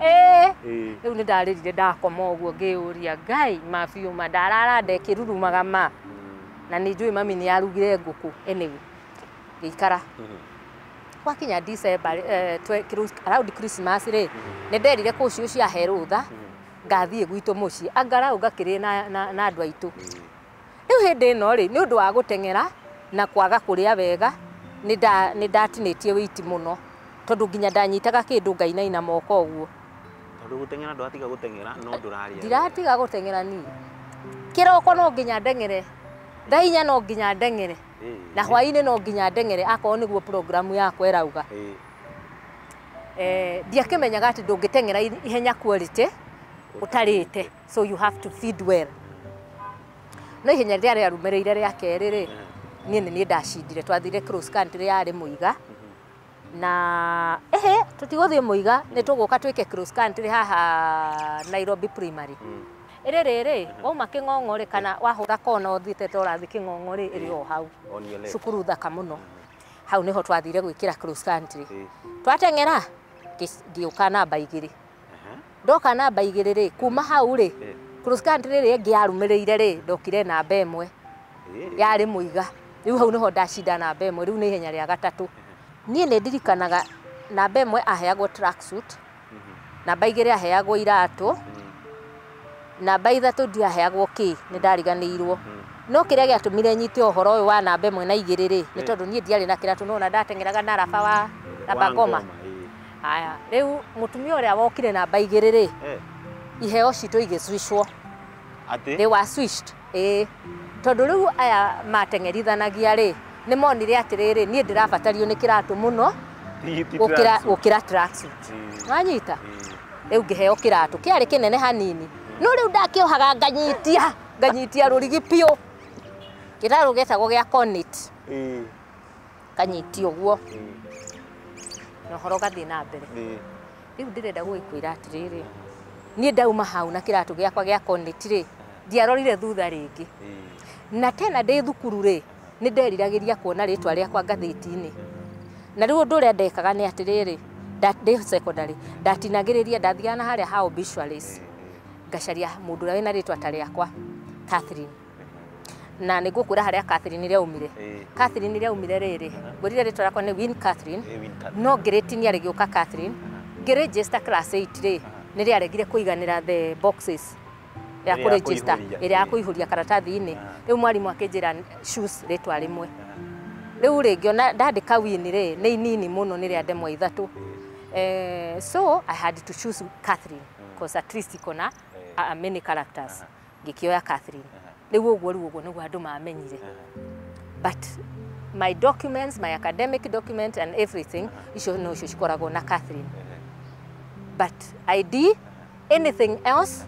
Ĩĩ, rĩu nĩ ndarĩrire ndakoma ũguo ngĩyũria Ngai mabiũ ma, ndarara ndekĩrurumaga ma, na nĩ njũĩ mami nĩ arugire ngũkũ. Anyway, ngĩikara. Gwakinya December, around Christmas rĩ, nĩ nderire kũci ũcio ahe rũtha ngathiĩ gwitũ mũciĩ angarau ngakĩrĩe na andũ aitũ. Rĩu hĩndĩ ĩno rĩ, nĩ ũndũ wa gũteng'era na kwaga kũrĩa wega, nĩ ndatinĩtie wĩiti mũno, tondũ nginya ndanyitaga kĩndũ ngainaina moko ũguo. Tondũ gũteng'era ndwatiga gũteng'era, no ndũrarĩa. Ndiratiga gũteng'era niĩ. Kĩroko no nginya ndeng'ere, thaa inya no nginya ndeng'ere, na hwaĩ-inĩ no nginya ndeng'ere akorwo nĩguo programu yakwa ĩrauga. Ndiakĩmenyaga atĩ ndũngĩteng'era ihenya quality ũtarĩte, so you have to feed well. No ihenya rĩrĩa rĩarũmĩrĩire rĩa kerĩ rĩ, niĩ nĩ niĩ ndacindire. Twathire cross country yarĩ Mũiga, na ehe, tũtigũthiĩ Mũiga, nĩ tũgũka twĩke cross country haha Nairobi Primary. Ĩrĩ rĩrĩ, wauma Kĩng'ong'o rĩ, kana wahũra kona ũthiĩte ta ũrathiĩ Kĩng'ong'o rĩ, ĩrĩ o hau. Cukuru thaka mũno. Hau nĩho twathire gwĩkĩra cross country. Twateng'era ngĩũka namba 2. Ndoka namba 2 rĩ, kuma hau rĩ, cross country rĩ ĩngĩ yarũmĩrĩire rĩ, ndokire namba 1 yarĩ Mũiga. Rĩu hau nĩho ndacinda namba 1, rĩu nĩ ihenya rĩa gatatũ. Niĩ nĩ ndirikanaga namba 1 aheagwo tracksuit, namba 2 aheagwo iratũ, namba 3 ndiaheagwo kĩ, nĩ ndariganĩirwo. No kĩrĩa gĩatũmire nyite ũhoro ũyũ wa namba 1 na 2 rĩ, nĩ tondũ niĩ ndiarĩ na kĩratũ, no na ndateng'eraga na raba wa namba ngoma. Haya, rĩu mũtumia ũrĩa wokire namba 2 rĩ, iheo citũ igĩcwicwo. They were switched. Ĩĩ, tondũ rĩu aya mateng'erithanagia rĩ, nĩ monire atĩrĩrĩ, niĩ ndĩrabatario nĩ kĩratũ mũno gũkĩra tracksuit. Wanyita? Rĩu ngĩheo kĩratũ kĩarĩ kĩnene hanini, no rĩu ndakĩohaga nganyitia rũrigi biũ. Kĩratũ gĩetagwo gĩa Conit. Kanyitia ũguo na ũhoro ũgathiĩ na mbere. Rĩu ndĩrenda gũgĩkwĩra atĩrĩrĩ, niĩ ndauma hau na kĩratũ gĩakwa gĩa Conit rĩ, ndiarorire thutha rĩngĩ. Na tena ndĩ thukuru rĩ, nĩ nderiragĩria kuona rĩtwa rĩakwa ngathĩti-inĩ. Na rĩu ũndũ ũrĩa ndekaga nĩ atĩrĩrĩ, ndĩ secondary, ndatinagĩrĩria, ndathiaga na harĩa ha obituaries, ngacaria mũndũ ũrĩa wĩna rĩtwa ta rĩakwa, Catherine. Na nĩ ngũkwĩra harĩa Catherine rĩaumire. Catherine rĩaumire rĩrĩ, ngwĩrire rĩtwa rĩakwa nĩ Win Catherine, no ngĩrĩtinia rĩgĩũka Catherine. Ngĩregister class 8 rĩ, nĩ rĩaregire kũiganĩra the boxes ya kũregister, ĩrĩa ya kũihũria karatathi-inĩ. Rĩu mwarimũ akĩnjĩra choose rĩtwa rĩmwe. Rĩu rĩ, ngĩona ndandĩka Win rĩ, nĩ inini mũno, nĩ rĩa ndemwa 3. So I had to choose Catherine because at least iko na many characters. Ngĩkĩoya Catherine. Rĩu ũguo rĩu ũguo nĩguo andũ mamenyire. But my documents, my academic document and everything, icio no icio cikoragwo na Catherine. But ID, anything else,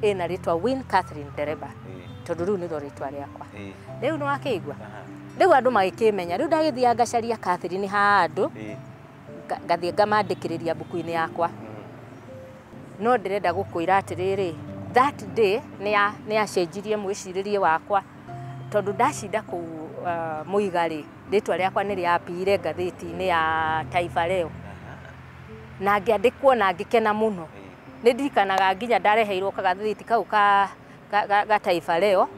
ĩna rĩtwa Win Catherine Ndereba, tondũ rĩu nĩrĩo rĩtwa rĩakwa. Rĩu nĩ wakĩigua? Rĩu andũ magĩkĩmenya. Rĩu ndagĩthiaga ngacaria Catherine handũ, ngathiĩ ngamandĩkĩrĩria mbuku-inĩ yakwa. No ndĩrenda gũkwĩra atĩrĩrĩ, that day nĩ yacenjirie mwĩcirĩrie wakwa, tondũ ndacinda kũu Mũiga rĩ, rĩtwa rĩakwa nĩ rĩapire ngathĩti-inĩ ya Taifa Leo, na ngĩandĩkwo na ngĩkena mũno. Nĩ ndirikanaga nginya ndareheirwo kagathĩti kau ga Taifa Leo.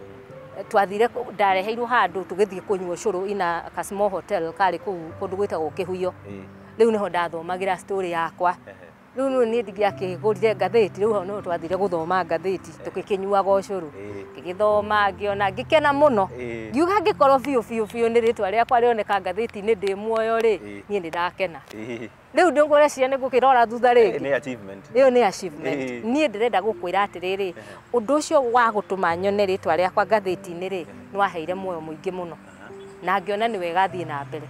Twathire, ndareheirwo handũ tũgĩthiĩ kũnyua ũcũrũ ina ka small hotel karĩ kũu kũndũ gwĩtagwo Kĩhuyo. Rĩu nĩho ndathomagĩra story yakwa. Rĩu niĩ ndingĩakĩgũrire ngathĩti, rĩu hau no twathire gũthoma ngathĩti tũgĩkĩnyuaga ũcũrũ. Ngĩgĩthoma ngĩona ngĩkena mũno. Ngiuga angĩkorwo biũ biũ biũ nĩ rĩtwa rĩakwa rĩoneka ngathĩti-inĩ ndĩ muoyo rĩ, niĩ nĩ ndakena. Rĩu ndĩngũreciria nĩ ngũkĩrora thutha rĩngĩ. Nĩ achievement. Ĩyo nĩ achievement. Niĩ ndĩrenda gũkwĩra atĩrĩrĩ, ũndũ ũcio wa gũtũma nyone rĩtwa rĩakwa ngathĩti-inĩ rĩ, nĩ waheire muoyo mũingĩ mũno. Na ngĩona nĩ wega thiĩ na mbere.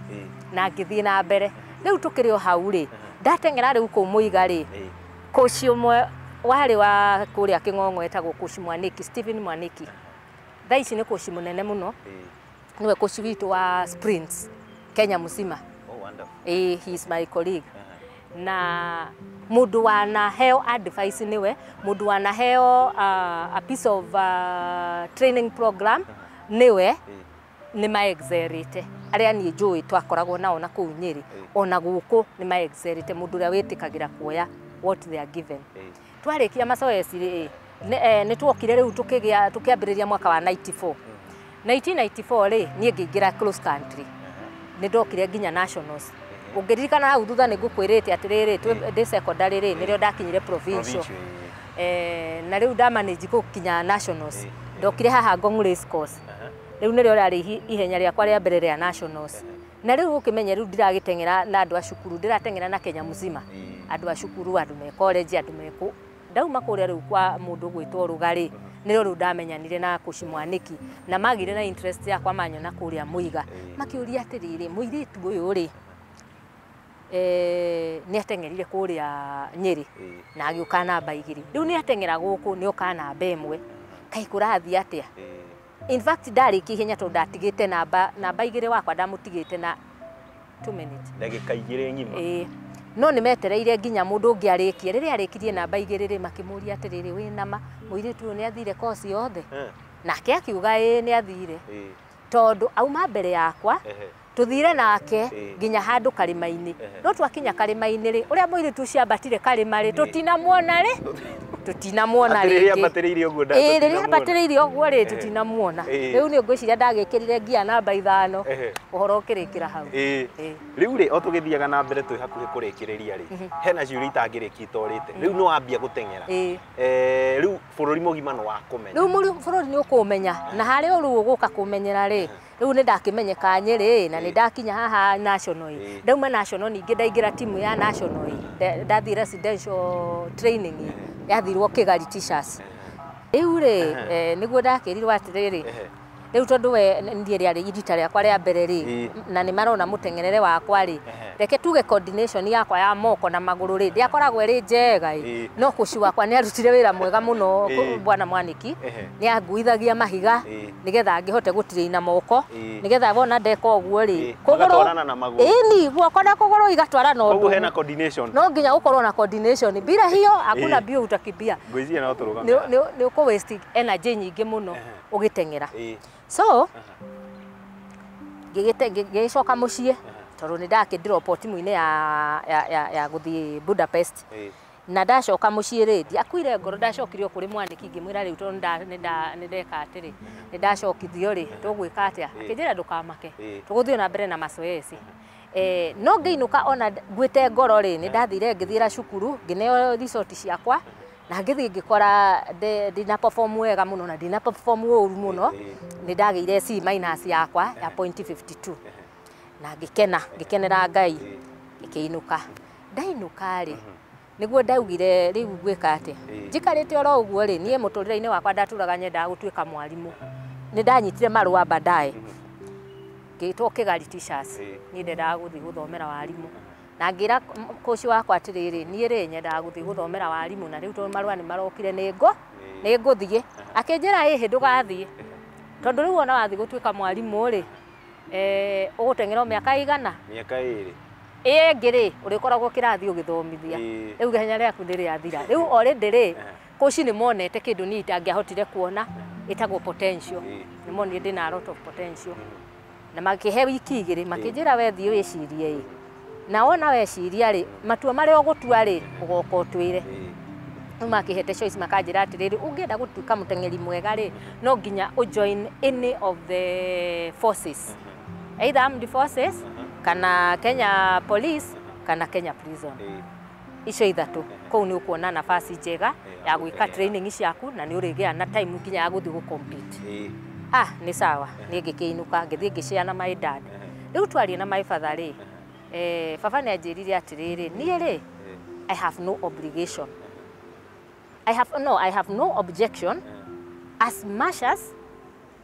Na ngĩthiĩ na mbere. Rĩu tũkĩrĩ o hau rĩ, ndateng'era rĩu kũu Mũiga rĩ, kũci ũmwe warĩ wa kũrĩa Kĩng'ong'o etagwo kũci Mwaniki, Stephen Mwaniki. Thaa ici nĩ kũci mũnene mũno. Nĩwe kũci witũ wa sprints Kenya mũcima. Oh, wonderful. He is my colleague. Na mũndũ wanaheo advice nĩwe, mũndũ wanaheo a piece of training program nĩwe, nĩ maexerĩte. Arĩa niĩ njũĩ twakoragwo nao na kũu Nyĩrĩ, ona gũkũ nĩ maexerĩte mũndũ ũrĩa wĩtĩkagĩra kuoya what they are given. Twarĩkia mazoezi rĩ, nĩ tuokire rĩu tũkĩgĩa tũkĩambĩrĩria mwaka wa 94. 1994 rĩ, niĩ ngĩingĩra cross country. Nĩ ndokire nginya nationals. Ũngĩririkana hau thutha nĩ ngũkwĩrĩte atĩrĩrĩ, ndĩ secondary rĩ, nĩrĩo ndakinyire provincial. Na rĩu ndamanage gũkinya nationals. Ndokire haha Ngong Race Course. Rĩu nĩrĩo rĩarĩ ihenya rĩakwa rĩa mbere rĩa nationals. Na rĩu ũkĩmenye rĩu ndiragĩteng'era na andũ a cukuru, ndĩrateng'era na Kenya mũcima. Andũ a cukuru, andũ me college, andũ me kũ. Ndauma kũrĩa rĩu kwa mũndũ ũgwĩtwo Rũgarĩ, nĩrĩo rĩu ndamenyanire na Kũci Mwaniki, na magire na interest yakwa manyona kũrĩa Mũiga. Makĩũria atĩrĩrĩ, mũirĩtu ũyũ rĩ, nĩ ateng'erire kũrĩa Nyĩrĩ na agĩũka namba 2. Rĩu nĩ ateng'era gũkũ nĩ oka namba 1. Kaĩ kũrathiĩ atĩa? In fact ndarĩkia ihenya tondũ ndatigĩte namba 2 wakwa ndamũtigĩte na 2 minutes. Ndagĩka 2 ng'ima. No nĩ metereire nginya mũndũ ũngĩ arĩkie. Rĩrĩa arĩkirie namba 2 rĩ, makĩmũria atĩrĩrĩ, wĩ nama mũirĩtu ũyũ nĩ athire kosi yothe? Nake akiuga ĩĩ nĩ athire. Tondũ auma mbere yakwa, tũthire nake nginya handũ karĩma-inĩ. No twakinya karĩma-inĩ rĩ, ũrĩa mũirĩtu ũcio ambatire karĩma rĩ, tũtinamuona rĩ, tũtinamuona rĩngĩ. Rĩrĩa ambatĩrĩire ũguo rĩ, tũtinamuona. Rĩu nĩ ngwĩciria ndagĩkĩrire ngia namba 5, ũhoro ũkĩrĩkĩra hau. Rĩu rĩ, o tũgĩthiaga na mbere twĩ hakuhĩ kũrĩkĩrĩria rĩ, hena ciũria itangĩrĩkia itorĩte. Rĩu nĩ wambia gũteng'era. Rĩu bũrũri mũgima nĩ wakũmenya. Rĩu bũrũri nĩ ũkũmenya, na harĩa rĩu ũgũka kũmenyera rĩ, rĩu nĩ ndakĩmenyeka Nyĩrĩ, na nĩ ndakinya haha national. Ndauma national ningĩ ndaingĩra timu ya national. Ndathiĩ residential training yathirwo Kĩgari Teachers. Rĩu rĩ, nĩguo ndakĩrirwo atĩrĩrĩ, rĩu tondũ we niĩ rĩarĩ irita rĩakwa rĩa mbere rĩ, na nĩ marona mũteng'erere wakwa rĩ, reke tuge coordination yakwa ya moko na magũrũ rĩ, ndĩakoragwo ĩrĩ njega ĩ, no kũci wakwa nĩ arutire wĩra mwega mũno, Bwana Mwaniki, nĩ anguithagia mahiga nĩgetha ngĩhote gũtirĩina moko, nĩgetha wona ndeka ũguo rĩ, ĩni guoko na kũgũrũ igatwarana ũndũ. Koguo hena coordination. No nginya ũkorwo na coordination, bila hiyo hakuna mbio utakimbia. Ngwĩciria no tũrũgame. Nĩ ũkũ waste energy nyingĩ mũno ũgĩteng'era. So ngĩgĩcoka mũciĩ tondũ nĩ ndakĩ-drop timu-inĩ ya gũthiĩ Budapest. Na ndacoka mũciĩ rĩ, ndiakuire ngoro, ndacokire o kũrĩ Mwaniki ngĩmwĩra rĩu tondũ nĩ ndeka atĩrĩ, nĩ ndacokithio rĩ, tũgwĩka atĩa? Akĩnjĩra ndũkamake, tũgũthiĩ na mbere na mazoezi. No ngĩinũka ona ngwĩte ngoro rĩ, nĩ ndathire ngĩthiĩra cukuru, ngĩneo resort ciakwa, na ngĩthiĩ ngĩkora ndina perform wega mũno na ndina perform ũru mũno, nĩ ndagĩire C minus yakwa ya 0.52. Na ngĩkena, ngĩkenera Ngai, ngĩkĩinũka. Ndainũka rĩ, nĩguo ndaugire rĩu ngwĩka atĩa? Njikarĩte oro ũguo rĩ, niĩ mũtũrĩre-inĩ wakwa ndatũraga nyendaga gũtuĩka mwarimũ. Nĩ ndanyitire marũa baadaye, ngĩtwo Kĩgari Teachers, niĩ ndendaga gũthiĩ gũthomera warimũ. Na ngĩra kũci wakwa atĩrĩrĩ, niĩ rĩ nyendaga gũthiĩ gũthomera warimũ, na rĩu tondũ marũa nĩ marokire nĩ ngũthiĩ. Akĩnjĩra ĩhĩ ndũgathiĩ, tondũ rĩu ona wathiĩ gũtuĩka mwarimũ rĩ, ũgũteng'era mĩaka igana? Mĩaka 2. Ĩngĩ rĩ, ũrĩkoragwo kĩrathi ũgĩthomithia. Rĩu ihenya rĩaku nĩ rĩathira. Rĩu already rĩ, kũci nĩ monete kĩndũ niĩ itangĩahotire kuona, ĩtagwo potential. Nĩ monire ndĩna a lot of potential. Na makĩhe wiki 2, makĩnjĩra we thiĩ wĩcirie ĩ. Na wona weciria rĩ, matua marĩa ũgũtua rĩ, ũgoka ũtwĩre. Rĩu makĩhete choice makanjĩra atĩrĩrĩ, ũngĩenda gũtuĩka mũteng'eri mwega rĩ, no nginya ũjoin any of the forces. Either armed forces, kana Kenya Police, kana Kenya Prison. Icio ithatũ kũu nĩ ũkuona nafasi njega ya gwĩka training ciaku na nĩ ũrĩgĩa na time nginya ya gũthiĩ gũ compete. Ah, nĩ sawa, niĩ ngĩkĩinũka ngĩthiĩ ngĩshare na my dad. Rĩu twarie na my father rĩ, baba nĩ anjĩrire atĩrĩrĩ, niĩ rĩ, I have no obligation. I have no objection as much as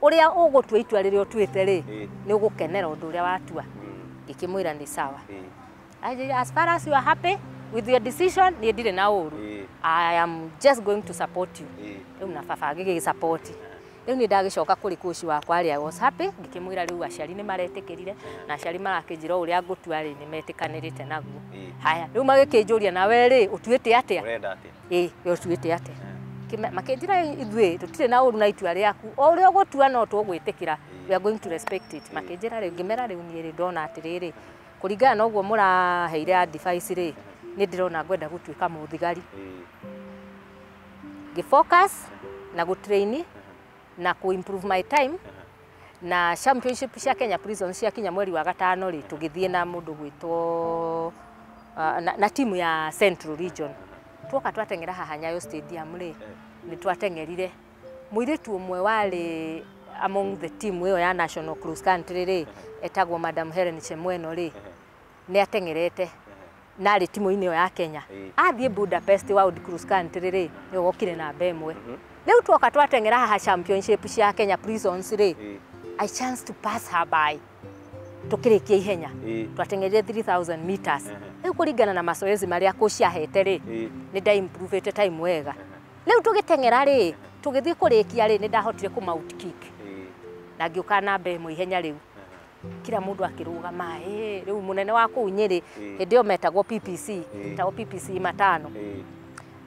ũrĩa ũgũtua itua rĩrĩa ũtuĩte rĩ, nĩ ũgũkenera ũndũ ũrĩa watua. Ngĩkĩmwĩra nĩ sawa. As far as you are happy with your decision, niĩ ndirĩ na ũru. I am just going to support you. Rĩu na baba agĩgĩ support. Rĩu nĩ ndagĩcoka kũrĩ coach wakwa arĩa I was happy, ngĩkĩmwĩra rĩu aciari nĩ maretĩkĩrire na aciari marakĩnjĩra ũrĩa ngũtua rĩ nĩ metĩkanĩrĩte naguo. Haya, rĩu magĩkĩnjũria nawe rĩ ũtuĩte atĩa? Ũrenda atĩa? Ĩĩ, we ũtuĩte atĩa? Makĩnjĩra ithuĩ tũtirĩ na ũru na itua rĩaku, o ũrĩa ũgũtua no tũgwĩtĩkĩra, we are going to respect it. Makĩnjĩra rĩu, ngĩmera rĩu niĩ rĩ ndona atĩrĩrĩ, kũringana na ũguo mũraheire advice rĩ, nĩ ndĩrona ngwenda gũtuĩka mũthigari. Ngĩ-focus na gũ-train na ku-improve my time na championship cia Kenya Prisons ciakinya mweri wa gatano rĩ, tũgĩthiĩ na mũndũ gwĩtwo na timu ya Central Region. Tuoka twateng'era haha Nyayo Stadium rĩ, nĩ twateng'erire mũirĩtu ũmwe warĩ among the team ĩyo ya National Cross Country rĩ, etagwo Madam Helen Chemweno rĩ, nĩ ateng'erete na arĩ timu-inĩ ĩyo ya Kenya. Athiĩ Budapest World Cross Country rĩ, nĩwe wokire namba ĩmwe. Rĩu tuoka twateng'era haha championship cia Kenya Prisons rĩ, I chance to pass her by. Tukĩrĩkia ihenya. Twateng'erire 3000 meters. Rĩu kũringana na mazoezi marĩa coach ahete rĩ, nĩ nda improve time wega. Rĩu tũgĩteng'era rĩ, tũgĩthiĩ kũrĩkia rĩ, nĩ ndahotire kũ mount kick. Na ngĩũka namba ĩmwe ihenya rĩu. Kila mũndũ akĩrũgama, rĩu mũnene wa kũu Nyĩrĩ, hĩndĩ ĩyo metagwo PPC, metagwo PPC matano.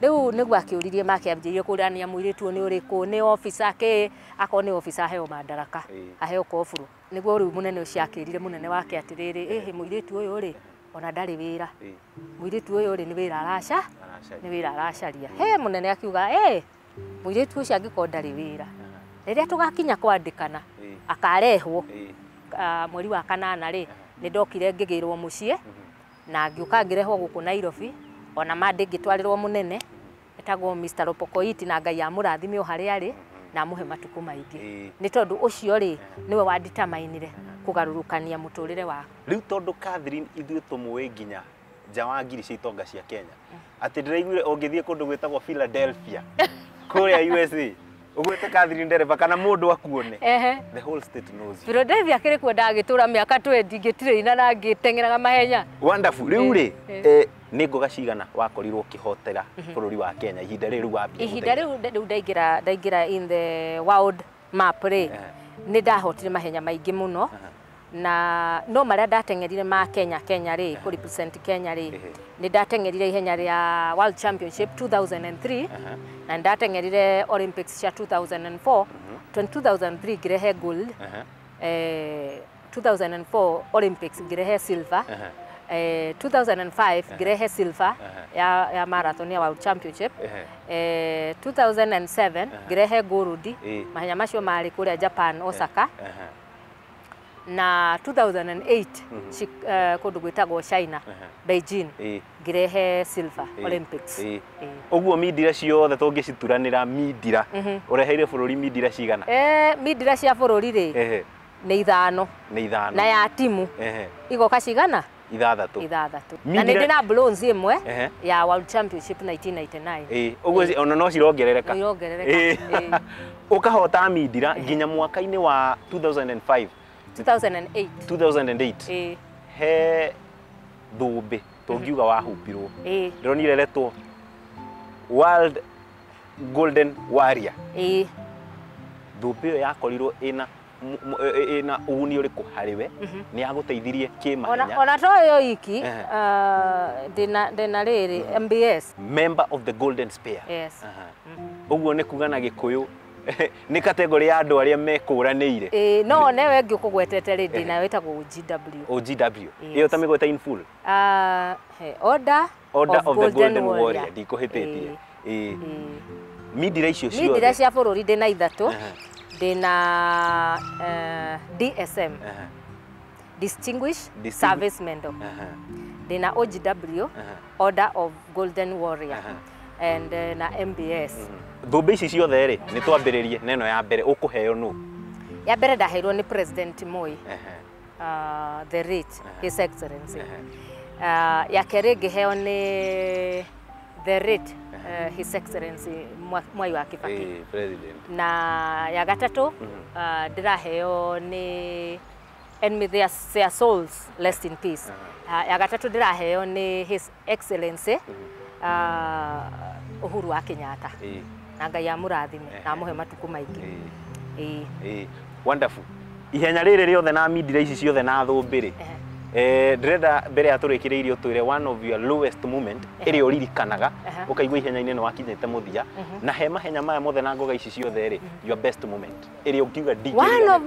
Rĩu nĩguo akĩũririe make ambĩrĩrie kũrania mũirĩtu ũyũ nĩ ũrĩkũ, nĩ officer kĩ, akorwo nĩ officer aheo madaraka, aheo koburu. Nĩguo rĩu mũnene ũcio akĩrire mũnene wake atĩrĩrĩ, ĩhĩ mũirĩtu ũyũ rĩ, ona ndarĩ wĩra. Mũirĩtu ũyũ rĩ nĩ wĩra araca, nĩ wĩra aracaria. He mũnene akiuga, mũirĩtu ũcio angĩkorwo ndarĩ wĩra, rĩrĩa tũgakinya kwandĩkana, akarehwo mweri wa kanana rĩ, nĩ ndokire ngĩgĩrwo mũciĩ na ngĩũka ngĩrehwo gũkũ Nairobi, ona mande ngĩtwarĩrwo mũnene etagwo Mr. Lopokoiti na Ngai amũrathime o harĩa arĩ na amũhe matukũ maingĩ. Nĩ tondũ ũcio rĩ nĩwe wanditamainire kũgarũrũkania mũtũrĩre wakwa. Rĩu tondũ Catherine ithuĩ tũmũĩ nginya nja wa ngiri cia itonga cia Kenya, atĩ ndĩraiguire ũngĩthiĩ kũndũ gwĩtagwo Philadelphia kũrĩa USA ũgwĩte Catherine Ndereba kana mũndũ akuone, the whole state knows you. Philadelphia kĩrĩ kuo ndagĩtũra mĩaka 20 ngĩtirĩina na ngĩteng'eraga mahenya. Wonderful. Rĩu rĩ, nĩ ngoga cigana wakorirwo ũkĩhotera bũrũri wa Kenya ihinda rĩrĩ wambia? Ihinda rĩu ndaingĩra in the world map rĩ, nĩ ndahotire mahenya maingĩ mũno, na no marĩa ndateng'erire ma Kenya rĩ, kũ represent Kenya rĩ, nĩ ndateng'erire ihenya rĩa World Championship 2003 na ndateng'erire Olympics cia 2004. 2003 ngĩrehe gold, 2004 Olympics ngĩrehe silver, 2005 ngĩrehe silver ya marathon ya World Championship, 2007 ngĩrehe gold, mahenya macio marĩ kũrĩa Japan Osaka, na 2008 kũndũ gwĩtagwo China Beijing ngĩrehe silver Olympics. Ũguo mindira ciothe tũngĩcituranĩra mindira ũreheire bũrũri mindira cigana? Mindira cia bũrũri rĩ nĩ ithano. Nĩ ithano. Na ya timu igoka cigana? Ithathatũ. Ithathatũ. Na nĩ ndĩ na bronze ĩmwe ya World Championship 1999. Ũguo ona no cirongerereka. Irongerereka. Ũkahota mindira nginya mwaka-inĩ wa 2005. 2008. 2008. He thũmbĩ tũngiuga wahumbirwo. Ndĩronire retwo World Golden Warrior. Thũmbĩ ĩyo yakorirwo ĩna ũguni ũrĩkũ harĩ we? Nĩ yagũteithirie kĩmahenya? Ona to ĩyo iki, ndĩna rĩrĩ MBS. Member of the Golden Spear. Yes. Ũguo nĩ kuga na Gĩkũyũ nĩ kategori ya andũ arĩa mekũranĩire. No newe ngĩkũgwetete rĩ ndĩnayo ĩtagwo OGW. OGW. Ĩyo ta mĩgweta in full. Order of the Golden Warrior. Ndikũhĩtĩtie. Mindira icio ciothe. Mindira cia bũrũri ndĩna ithatũ. Ndĩna DSM. Distinguished Service Medal. Ndĩna OGW, Order of Golden Warrior, and na MBS. Thũmbĩ ici ciothe rĩ, nĩ twambĩrĩrie na ĩno ya mbere ũkũheo nũ? Ya mbere ndaheirwo nĩ President Moi, the late His Excellency. Ya kerĩ ngĩheo nĩ the late His Excellency Mwai wa Kibaki. President. Na ya gatatũ ndĩraheo nĩ, and may their souls rest in peace. Ya gatatũ ndĩraheo nĩ His Excellency Uhuru wa Kenyatta. Na Ngai amũrathime na amũhe matukũ maingĩ. Wonderful. Ihenya rĩrĩ rĩothe na mindira ici ciothe na thũmbĩ rĩ, ndĩrenda mbere ya tũrĩkĩrĩirie ũtwĩre one of your lowest moment ĩrĩa ũririkanaga ũkaigua ihenya-inĩ nĩ wakinyĩte mũthia, na he mahenya maya mothe na ngoga ici ciothe rĩ, your best moment ĩrĩa ũngiuga One of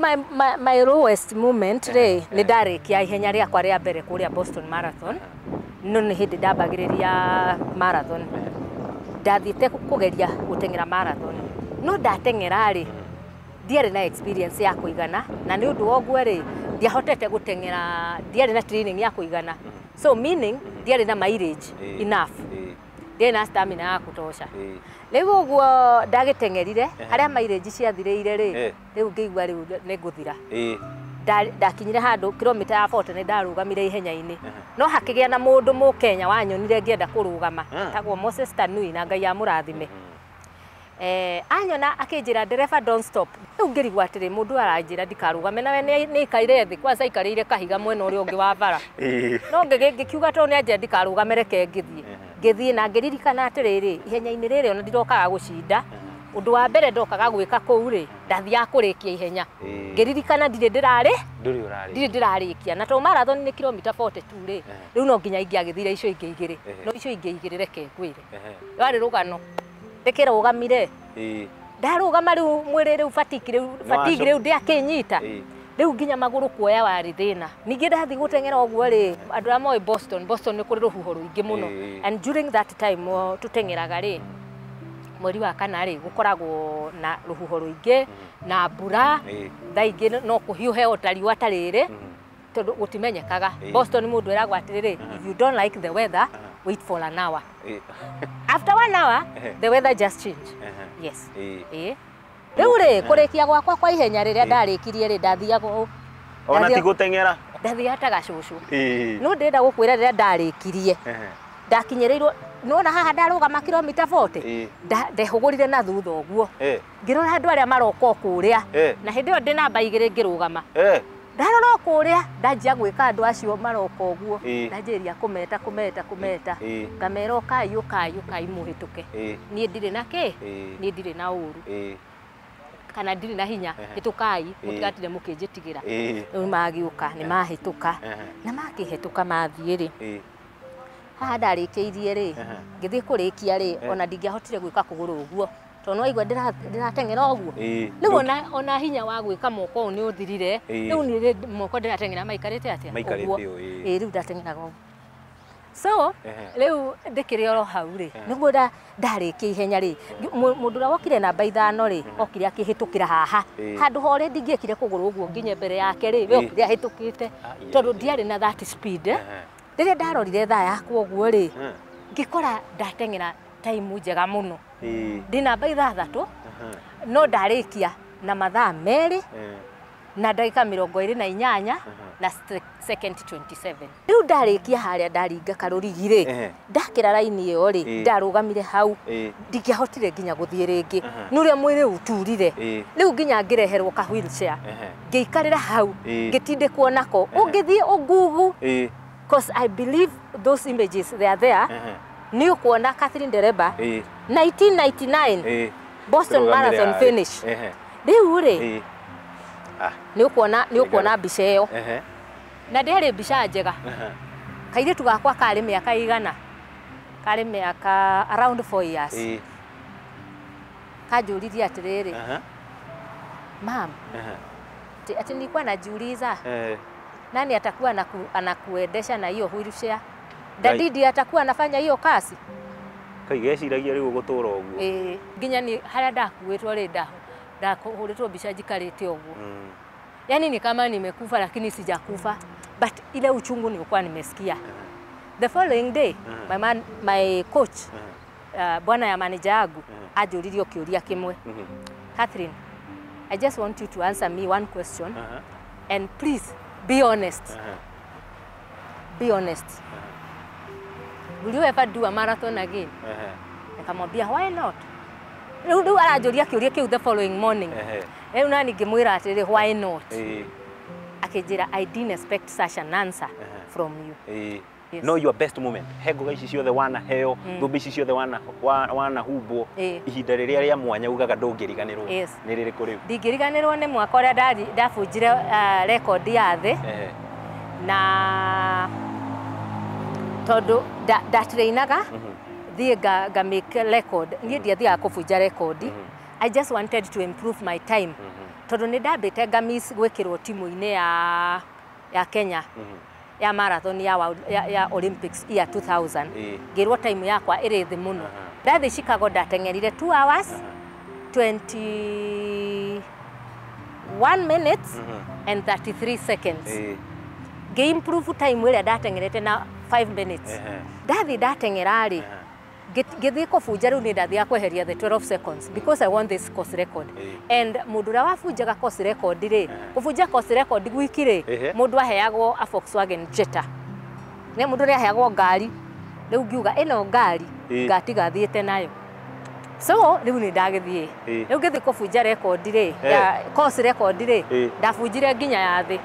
my lowest moment rĩ, nĩ ndarĩkia ihenya rĩakwa rĩa mbere kũrĩa Boston Marathon. No nĩ hĩndĩ ndambagĩrĩria marathon, ndathiĩte kũgeria gũteng'era marathon, no ndateng'era rĩ, ndiarĩ na experience ya kũigana, na nĩ ũndũ wa ũguo rĩ, ndiahotete gũteng'era, ndiarĩ na training ya kũigana, so meaning ndiarĩ na mileage enough, ndiarĩ na stamina ya kũtosha. Rĩu ũguo ndagĩteng'erire harĩa mileage ciathirĩire rĩ, rĩu ngĩigua rĩu nĩ ngũthira. Ndakinyire handũ kilomita ya 40 nĩ ndarũgamire ihenya-inĩ, no hakĩgĩa na mũndũ mũkenya wanyonire ngĩenda kũrũgama, tagwo Moses Tanui, na Ngai amũrathime. Anyona akĩnjĩra, "Ndereba, don't stop." Rĩu ngĩrigwo atĩrĩ, mũndũ aranjĩra ndikarũgame nawe nĩ ikaire thĩ kwanza aikarĩire kahiga mwena ũrĩa ũngĩ wa bara. No ngĩkiuga tondũ nĩ anjĩra ndikarũgame, reke ngĩthiĩ. Ngĩthiĩ na ngĩririkana atĩrĩrĩ, ihenya-inĩ rĩrĩ ona ndirokaga gũcinda. Ũndũ wa mbere ndokaga gwĩka kũu rĩ, ndathiaga kũrĩkia ihenya. Ngĩririkana ndirĩ ndĩrarĩkia, na tondũ marathon nĩ kilomita 42 rĩ, rĩu no nginya ingĩagĩthire icio ingĩ igĩrĩ, no icio ingĩ igĩrĩ reke ngwĩre rwarĩ rũgano. Ndĩkĩrũgamire, ndarũgama rĩu mwĩrĩ rĩu fatigue rĩu ndĩakĩnyita, rĩu nginya magũrũ kuoya warĩ thĩna. Ningĩ ndathiĩ gũteng'era ũguo rĩ, andũ arĩa moĩ Boston, Boston nĩ kũrĩ rũhuho rũingĩ mũno, and during that time tũteng'eraga rĩ, mweri wa kana rĩ, gũkoragwo na rũhuho rũingĩ na mbura, thaa ingĩ no kũhiũhe o ta riũa ta rĩrĩ, tondũ gũtimenyekaga. Boston mũndũ eragwo atĩrĩrĩ, if you don't like the weather, wait for an hour. After 1 hour, the weather just change. Yes. Rĩu rĩ, kũrĩkia gwakwa kwa ihenya rĩrĩa ndarĩkirie rĩ, ndathiaga ona ti gũteng'era, ndathiaga ta gacũcũ. No ndĩrenda gũkwĩra rĩrĩa ndarĩkirie, ndakinyĩrĩirwo, nĩwona haha ndarũgama kilomita 40, ndehũgũrire na thutha ũguo, ngĩrora andũ arĩa maroka o kũrĩa, na hĩndĩ ĩyo ndĩ namba igĩrĩ ngĩrũgama. Ndarora o kũrĩa, ndanjia gwĩka andũ acio maroka ũguo, ndanjĩrĩria kũmeta kũmeta kũmeta, ngamera ũkai ũkai ũkai mũhĩtũke, niĩ ndirĩ na kĩ, niĩ ndirĩ na ũru kana ndirĩ na hinya, hĩtũkai mũtigatinde mũkĩnjĩtigĩra. Rĩu magĩũka nĩ mahĩtũka, na makĩhĩtũka mathiĩ rĩ, haha ndarĩkĩirie rĩ, ngĩthiĩ kũrĩkia rĩ, ona ndingĩahotire gwĩka kũgũrũ ũguo, tondũ nĩwaigua ndĩrateng'era ũguo. Rĩu ona hinya wa gwĩka moko ũũ nĩ ũthirire. Rĩu niĩ moko ndĩrateng'era maikarĩte atĩa ũguo, rĩu ndateng'eraga ũguo. So rĩu ndĩkĩrĩ oro hau rĩ, nĩguo ndarĩkia ihenya rĩ, mũndũ ũrĩa wokire namba 5 rĩ, okire akĩhĩtũkĩra haha handũ ho rĩ, ndingĩekire kũgũrũ ũguo nginye mbere yake rĩ, we okire ahĩtũkĩte, tondũ ndiarĩ na that speed. Rĩrĩa ndarorire thaa yakwa ũguo rĩ, ngĩkora ndateng'era time njega mũno, ndĩ namba 6, no ndarĩkia na mathaa 2 na ndagĩka 28 na second 27. Rĩu ndarĩkia harĩa ndaringa karũrigi rĩ, ndakĩra raini ĩyo rĩ, ndarũgamire hau, ndingĩahotire nginya gũthiĩ rĩngĩ, nĩ ũrĩa mwĩrĩ ũturire. Rĩu nginya ngĩreherwo ka wheelchair, ngĩikarĩra hau, ngĩtindĩkwo nako, ũngĩthiĩ ũngugu, because I believe those images, they are there. Nĩ ũkuona Catherine Ndereba 1999 Boston Marathon finish. Rĩu rĩ, nĩ ũkuona mbica ĩyo, na ndĩarĩ mbica njega. Kairĩtu gakwa karĩ mĩaka igana, karĩ mĩaka around 4 years. Kanjũririe atĩrĩrĩ, "Mam, ati nilikuwa najiuliza nani atakuwa anakuendesha na hiyo wheelchair? Dadidi atakuwa anafanya hiyo kazi?" Kai geciragia rĩu ũgũtũra ũguo. Nginya ni harĩa ndakuĩtwo rĩ, ndahũrĩtwo mbica njikarĩte ũguo. Yani ni kama nimekufa lakini sijakufa, but ile uchungu nilikuwa nimesikia. The following day, my man, my coach, bwana ya manager yangu, anjũririe kĩũria kĩmwe. "Catherine, I just want you to answer me one question and please be honest. Be honest. Will you ever do a marathon again?" Nikamwambia, "Why not?" Rĩu aranjũria kĩũria kĩu the following morning. Rĩu nani ngĩmwĩra atĩrĩ, "Why not?" Akĩnjĩra, "I didn't expect such an answer from you." Yes. No, your best moment, he ngoga ici ciothe wanaheo, thũmbĩ ici ciothe wanahumbwo, ihinda rĩrĩa rĩa mwanya ugaga ndũngĩriganĩrwo nĩ rĩrĩkũ rĩu? Ndingĩriganĩrwo nĩ mwaka ũrĩa ndabunjire record ya thĩ, na tondũ ndatrainaga thiĩ nga make record. Niĩ ndiathiaga kũbunja record, I just wanted to improve my time, tondũ nĩ ndambĩte nga miss gwĩkĩrwo timu-inĩ ya Kenya ya marathon ya Olympics year 2000. Ngĩrwo time yakwa ĩrĩ thĩ mũno. Ndathiĩ Chicago ndateng'erire 2 hours 21 minutes and 33 seconds. Ngĩ-improve time ĩrĩa ndateng'erete na 5 minutes. Ndathiĩ ndateng'era rĩ, ngĩthiĩ kũbunja, rĩu nĩ ndathiaga kweheria the 12 seconds because I want this course record. And mũndũ ũrĩa wabunjaga course record rĩ, kũbunja course record gwiki rĩ, mũndũ aheagwo a Volkswagen Jetta, nĩ mũndũ ũrĩa aheagwo ngari. Rĩu ngiuga ĩno ngari ngatiga thiĩte nayo, so rĩu nĩ ndagĩthiĩ. Rĩu ngĩthiĩ kũbunja record rĩ, ya course record rĩ, ndabunjire nginya ya thĩ.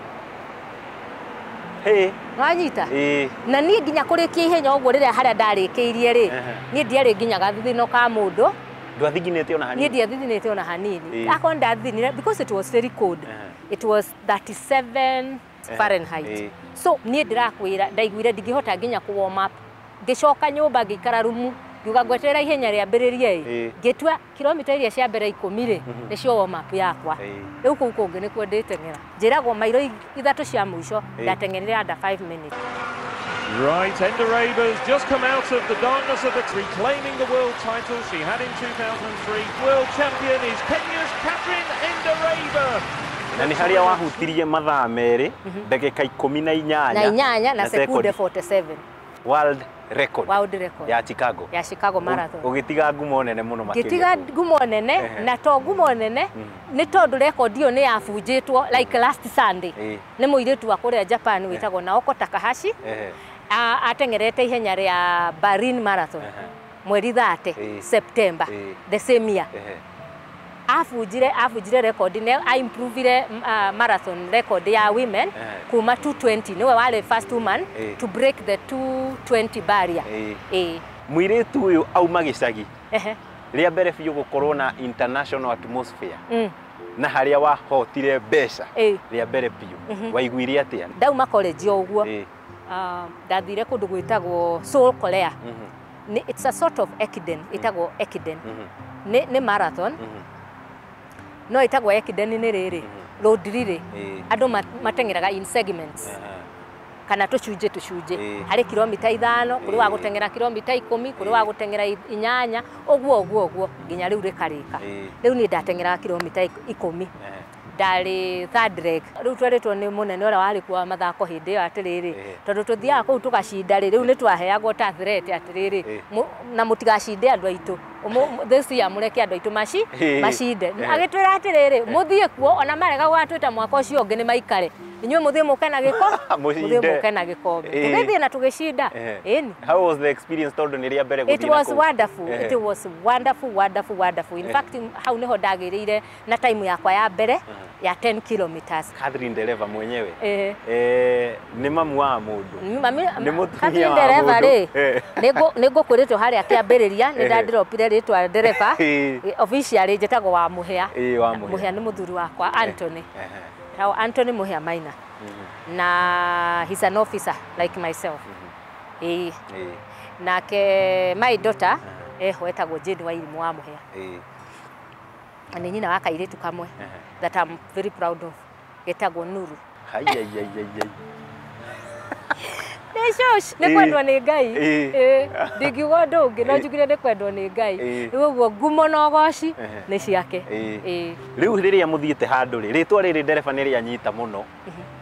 Wanyita? Na niĩ nginya kũrĩkia ihenya ũguo, rĩrĩa harĩa ndarĩkĩirie rĩ, niĩ ndiarĩ nginya gathithino ka mũndũ. Ndwathinginĩte ona Niĩ hanini? ndiathithinĩte ona hanini. Akorwo ndathithinire, because it was very cold, it was 37 Fahrenheit. So niĩ ndĩrakwĩra ndaiguire ndingĩhota nginya kũ warm up. Ngĩcoka nyũmba, ngĩikara rumu, ngiuga ngweterera ihenya rĩambĩrĩrie. Ngĩtua kilomita iria cia mbere 10 rĩ, nĩcio warm up yakwa. Rĩu kũu kũngĩ nĩkuo ndĩteng'era. Njĩragwo mairo 3 cia mũico ndateng'erire under 5 minutes. Right, Ndereba's just come out of the darkness of the reclaiming the world title she had in 2003. World champion is Kenya's Catherine Ndereba. Na nĩ harĩa wahutirie mathaa 2 ndagĩka 18 na 8 na sekunde 47. World record. World record. Ya Chicago. Ya Chicago Marathon. Ũgĩtiga ngumo nene mũno makĩria. Ngĩtiga ngumo nene. Na to ngumo nene, nĩ tondũ rekondi ĩyo nĩ yabunjĩtwo like last Sunday nĩ mũirĩtu wa kũrĩa Japan wĩtagwo Naoko Takahashi. Ateng'erete ihenya rĩa Berlin Marathon mweri 30 September the same year. Abunjire record, nĩ aimprovire marathon record ya women kuma 220. Nĩwe warĩ first woman to break the 220 barrier. Mũirĩtu ũyũ auma gĩcagi, rĩa mbere biũ gũkorwo na international atmosphere na harĩa wahotire mbeca rĩa mbere biũ, waiguire atĩa? Ndauma college o ũguo, ndathire kũndũ gwĩtagwo Seoul, Korea. It's a sort of ekiden, ĩtagwo ekiden. Nĩ marathon, no ĩtagwo ekiden nĩ rĩrĩ road relay. Andũ mateng'eraga in segments kana tũcunjĩ tũcunjĩ. Harĩ kilomita 5, kũrĩ wa gũteng'era kilomita 10, kũrĩ wa gũteng'era 8, ũguo ũguo ũguo nginya rĩu rĩkarĩka. Rĩu niĩ ndateng'eraga kilomita 10. Ndarĩ third leg. Rĩu twerĩtwo nĩ mũnene ũrĩa warĩ kuo wa mathako hĩndĩ ĩyo atĩrĩrĩ, tondũ tũthiaga kũu tũgacinda rĩ, rĩu nĩ twaheagwo ta threat atĩrĩrĩ, na mũtigacinde andũ aitũ this year, mũreke andũ aitũ macinde. Agĩtwĩra atĩrĩrĩ, mũthiĩ kuo ona marega gũgatwĩta mwaka ũcio ũngĩ nĩ maikare, inyuĩ mũthiĩ mũke na gĩko, mũthiĩ Mũcinde. mũke na gĩkombe. Tũgĩthiĩ na tũgĩcinda. Ĩni. How was the experience, tondũ nĩ rĩa mbere It gũthiĩ na was kũu? wonderful. It was wonderful, wonderful, wonderful. In fact, hau niho ndagĩrĩire na time yakwa ya mbere ya 10 kilometers. Catherine Ndereba mwenyewe, nĩ mamu wa mũndũ. Mami. Nĩ mũtumia Catherine wa Ndereba mũndũ. rĩ, nĩ ngũkwĩrĩtwo harĩa kĩambĩrĩria nĩ ndadiropire rĩtwa ndereba. Officially njĩtagwo wa Mũhĩa. Ĩĩ, wa Mũhĩa. Mũhĩa nĩ mũthuri wakwa Anthony. Tao Anthony Mũhĩa Maina, na he's an officer like myself. Ĩĩ. Nake my daughter eho etagwo Jane Wairimũ wa Mũhĩa. Na nĩ nyina wa kairĩtu kamwe that I'm very proud of, getagwo Nuru. Hai, ai, ai, ai, ai. Nĩ Nĩ shosh, nĩ kwendwo nĩ Ngai. Ndingiuga ũndũ ũngĩ, no njugire nĩ kwendwo nĩ Ngai. Rĩu ũguo ngumo na ũgoci nĩ ciake. Rĩu rĩrĩa mũthiĩte handũ rĩ, rĩtwa rĩrĩ ndereba nĩ rĩanyita mũno.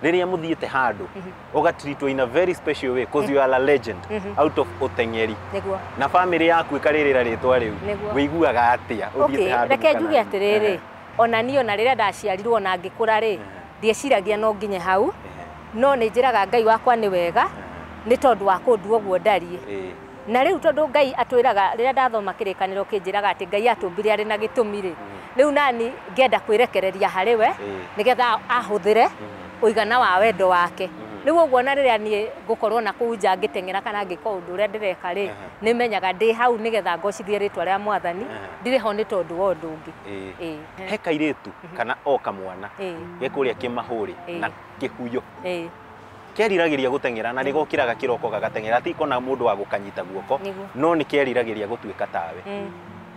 Rĩrĩa mũthiĩte handũ ũgatreatwo in a very special way, cause you are a legend out of ũteng'eri. Nĩguo. Na family yaku ĩkarĩrĩra rĩtwa rĩu, wĩiguaga atĩa ũthiĩte handũ? Reke njuge atĩrĩrĩ, ona niĩ ona rĩrĩa ndaciarirwo na ngĩkũra rĩ, ndieciragia no nginye hau, no nĩ njĩraga Ngai wakwa nĩ wega nĩ tondũ wa kũndua ũguo ndariĩ. Na rĩu tondũ Ngai atwĩraga rĩrĩa ndathoma kĩrĩkanĩro kĩnjĩraga atĩ Ngai atũmbire arĩ na gĩtũmi rĩ, rĩu nani ngĩenda kwĩrekereria harĩ we nĩgetha ahũthĩre ũigana wa wendo wake. Rĩu ũguo na rĩrĩa niĩ ngũkorwo na kũu nja ngĩteng'era kana ngĩka ũndũ ũrĩa ndĩreka rĩ, nĩmenyaga ndĩ hau nĩgetha ngocithie rĩtwa rĩa Mwathani, ndirĩ ho nĩ tondũ wa ũndũ ũngĩ. He kairĩtu kana o kamwana ge kũrĩa Kĩmahũrĩ na Kĩhuyo keriragĩria gũteng'era na nĩgokĩraga kĩroko gagateng'era, ti kona mũndũ wa gũkanyita guoko, no nĩ keriragĩria gũtuĩka tawe.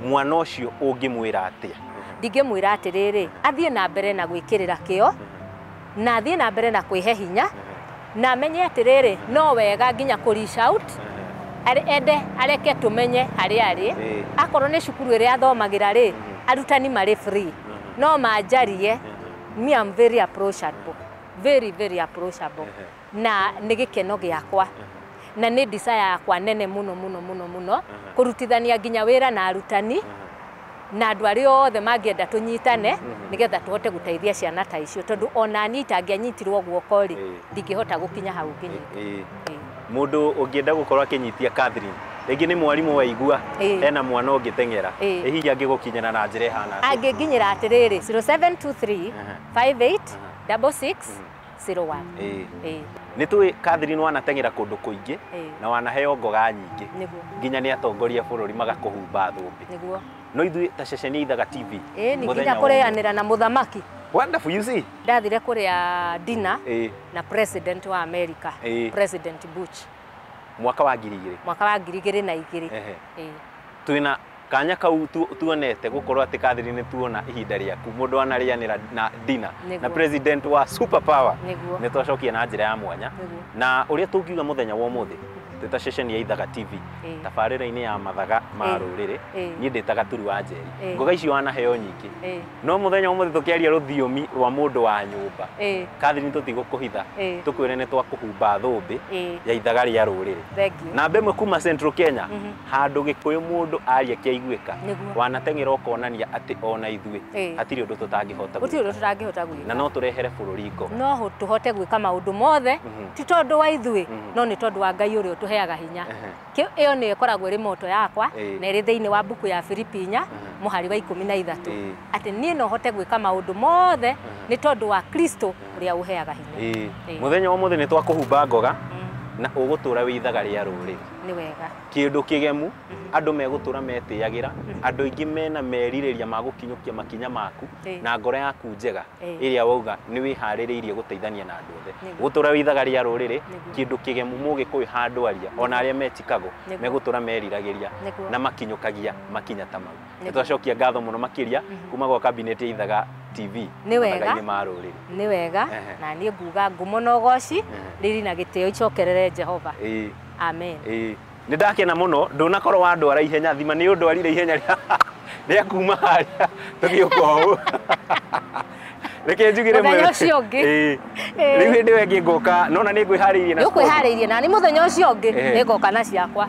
Mwana ũcio ũngĩmwĩra atĩa? Ndingĩmwĩra atĩrĩrĩ, athiĩ na mbere na gwĩkĩrĩra kĩo, na athiĩ na mbere na kwĩhe hinya, na amenye atĩrĩrĩ, no wega nginya kũ reach out, ende areke tũmenye harĩa arĩ. Akorwo nĩ cukuru ĩrĩa athomagĩra rĩ, arutani marĩ free, no manjarie. Me am very approachable, very very approachable, na nĩ gĩkeno gĩakwa na nĩ desire yakwa nene mũno mũno mũno mũno kũrutithania nginya wĩra na arutani na andũ arĩa othe mangĩenda tũnyitane nĩgetha tũhote gũteithia ciana ta icio, tondũ ona niĩ itangĩanyitirwo guoko rĩ, ndingĩhota gũkinya hau nginyĩte. Mũndũ ũngĩenda gũkorwo akĩnyitia Catherine, rĩngĩ nĩ mwarimũ waigua ena mwana ũngĩteng'era, hihi angĩgũkinyĩra na njĩra ĩhana atĩa? Angĩnginyĩra atĩrĩrĩ, 0723 58 66 01. Nĩ tũĩ Catherine wanateng'era kũndũ kũingĩ na wanaheo ngoga nyingĩ nginya nĩ atongoria bũrũri magakũhumba thũmbĩ. No ithuĩ ta ceceni Ithaga TV nginya kũrĩanĩra na mũthamaki. Wonderful, you see. Ndathire kũrĩa dinner na president wa America, President Bush, mwaka wa 2000. Mwaka wa 2002. Twĩna kanya kau tuonete gũkorwo atĩ Catherine tuona ihinda rĩaku mũndũ anarĩanĩra na dinner na president wa super power. Nĩ twacokia na njĩra ya mwanya na ũrĩa tũngiuga mũthenya wa ũmũthĩ twĩta ceceni ya Ithaga TV tabarĩra-inĩ ya mathaga ma rũrĩrĩ, niĩ ndĩtaga Turu wa Njeri. Ngoga icio wanaheo nyingĩ, no mũthenya wa ũmũthĩ tũkĩaria rũthiomi rwa mũndũ wa nyũmba, Catherine tũtigũkũhitha, tũkwĩre nĩ twakũhumba thũmbĩ ya ithaga rĩa rũrĩrĩ. Namba ĩmwe kuma Central Kenya, handũ Gĩkũyũ mũndũ aria kĩaiguĩka, wanateng'era ũkonania atĩ ona ithuĩ hatirĩ ũndũ tũtangĩhota gwĩka, na no tũrehere bũrũri ngo, no tũhote gwĩka maũndũ mothe, ti tondũ wa ithuĩ, no nĩ tondũ wa Ngai ũrĩa ũtũheaga hinya. Ĩyo nĩyo ĩkoragwo ĩrĩ moto yakwa, na ĩrĩ thĩinĩ wa mbuku ya Filipi 4 mũhari wa 13, atĩ niĩ no hote gwĩka maũndũ mothe nĩ tondũ wa Kristo ũrĩa ũheaga hinya. Mũthenya wa ũmũthĩ nĩ twakũhumba ngoga na ũgũtũra wĩ ithaga rĩa rũrĩrĩ. Nĩ wega. Kĩndũ kĩgemu andũ megũtũra metĩyagĩra, andũ aingĩ mena merirĩria ma gũkinyũkia makinya maku na ngoro yaku njega ĩrĩa wauga nĩ wĩharĩrĩirie gũteithania na andũ othe. Gũtũra wĩ ithaga rĩa rũrĩrĩ, kĩndũ kĩgemu mũgĩkũyũ handũ aria ona arĩa me Chicago megũtũra meriragĩria na makinyũkagia makinya ta mau. Nĩ twacokia ngatho mũno makĩria kuma gwa cabinet ya Ithaga TV mathaga-inĩ ma rũrĩrĩ. Nĩ wega, na niĩ nguga ngumo na ũgoci riri na gĩtĩo icokerere Jehova. Amen. Nĩ ndakena mũno ndũnakorwo wandwara ihenya thima nĩ ũndwarire ihenya rĩa kuma harĩa tũgĩũka ũũ. Reke njugire mũthenya ũcio ũngĩ. Rĩu hĩndĩ ĩyo ĩngĩ ngũka nona nĩ ngwĩharĩirie na nĩ ũkwĩharĩirie na nĩ mũthenya ũcio ũngĩ nĩ ngoka na ciakwa.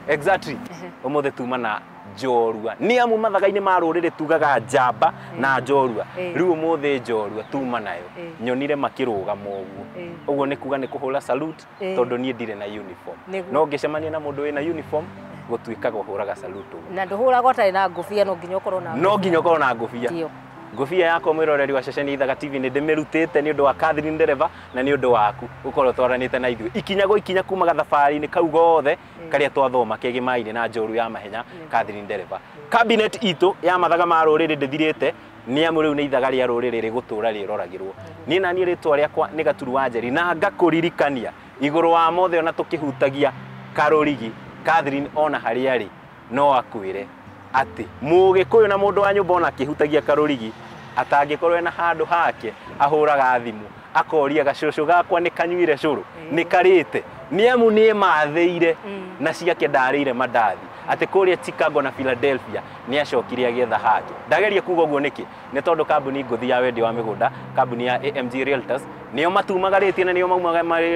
Exactly. Ũmũthĩ tuma na njorua nĩ amu mathaga-inĩ ma rũrĩrĩ tugaga njamba na njorua. Rĩu ũmũthĩ njorua tuma nayo nyonire makĩrũgama ũguo, ũguo nĩ kuga nĩ kũhũra salute tondũ niĩ ndirĩ na uniform, no ngĩcemania na mũndũ wĩna uniform gũtuĩkaga ũhũraga salute ũguo. Na ndũhũraga ũtarĩ na ngũbia, no nginya ũkorwo na no nginya ũkorwo na ngũbia. Ngũbia yakwa mwĩroreri wa ceceni Ithaga TV nĩ ndĩmĩrutĩte nĩ ũndũ wa Catherine Ndereba na nĩ ũndũ waku gũkorwo twaranĩte na ithuĩ ikinya gwa ikinya kuma gathabarĩ-inĩ kau gothe karĩa twathoma kĩgĩma-inĩ na njoru ya mahenya Catherine Ndereba. Cabinet itũ ya mathaga ma rũrĩrĩ ndĩthirĩte nĩ amu rĩu nĩ ithaga rĩa rũrĩrĩ rĩgũtũra rĩroragĩrwo. Niĩ na niĩ rĩtwa rĩakwa nĩ Gaturu wa Njeri na ngakũririkania igũrũ wa mothe ona tũkĩhutagia karũrigi Catherine ona harĩa arĩ no akwĩre atĩ mũgĩkũyũ na mũndũ wa nyũmba ona akĩhutagia karũrigi atangĩkorwo ena handũ hake ahũraga thimũ akoria gacũcũ gakwa nĩ kanyuire cũrũ nĩ karĩte. Nĩ amu nĩ mathĩire na ciake ndarĩire mandathi atĩ kũrĩa Chicago na Philadelphia nĩ acokire agĩetha hake. Ndageria kuga ũguo nĩkĩ? Nĩ tondũ kambuni ngũthi ya wendia wa mĩgũnda, kambuni ya AMG Realtors, nĩo matumagarĩtie na nĩo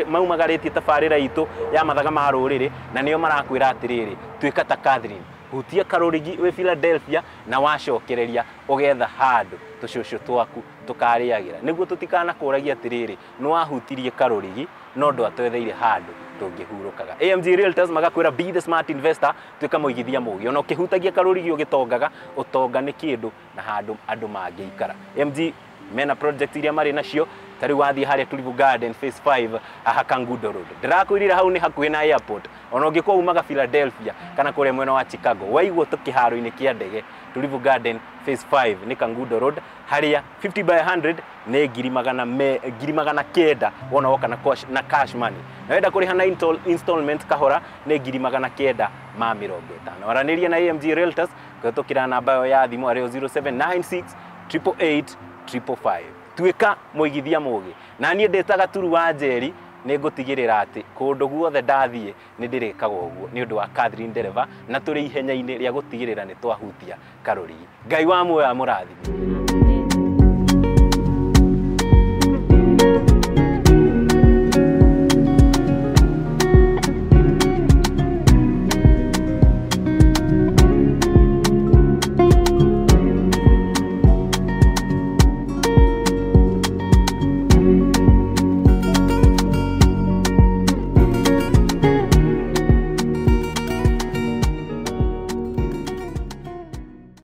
maumagarĩtie tabarĩra itũ ya mathaga ma rũrĩrĩ, na nĩo marakwĩra atĩrĩrĩ, tuĩka ta Catherine, hutia karũrigi wĩ Philadelphia na wacokereria ũgetha handũ tũcũcũ twaku tũkarĩagĩra, nĩguo tũtikanakũragia atĩrĩrĩ, nĩ wahutirie karũrigi no ndwatwetheire handũ tũngĩhurũkaga. AMG Realtors magakwĩra be the smart investor, tuĩka mũigithia mũgĩ, ona ũkĩhutagia karũrigi ũgĩtongaga, ũtonga nĩ kĩndũ na handũ andũ mangĩikara. AMG mena project iria marĩ nacio, ta rĩu wathiĩ harĩa Tulivu Garden Phase 5 haha Kangundo Road, ndĩrakwĩrire hau nĩ hakuhĩ na airport, ona ũngĩkorwo umaga Philadelphia kana kũrĩa mwena wa Chicago, waigwo tũkĩharo-inĩ kĩa ndege, Tulivu Garden Phase 5 nĩ Kangundo Road, harĩa 50 by 100 nĩ 900,000 wona woka na cash money, na wenda kũrĩha na installment kahora nĩ 950,000. Aranĩria na AMG Realtors kũhĩtũkĩra namba ĩyo ya thimũ arĩyo 0796 888 555. Tuĩka mũigithia mũgĩ, na niĩ ndĩtaga Turu wa Njeri, nĩ ngũtigĩrĩra atĩ kũndũ guothe ndathiĩ nĩ ndĩrĩkaga ũguo nĩ ũndũ wa Catherine Ndereba, na tũrĩ ihenya-inĩ rĩa gũtigĩrĩra nĩ twahutia karũrigi. Ngai wa muoyo amũrathime.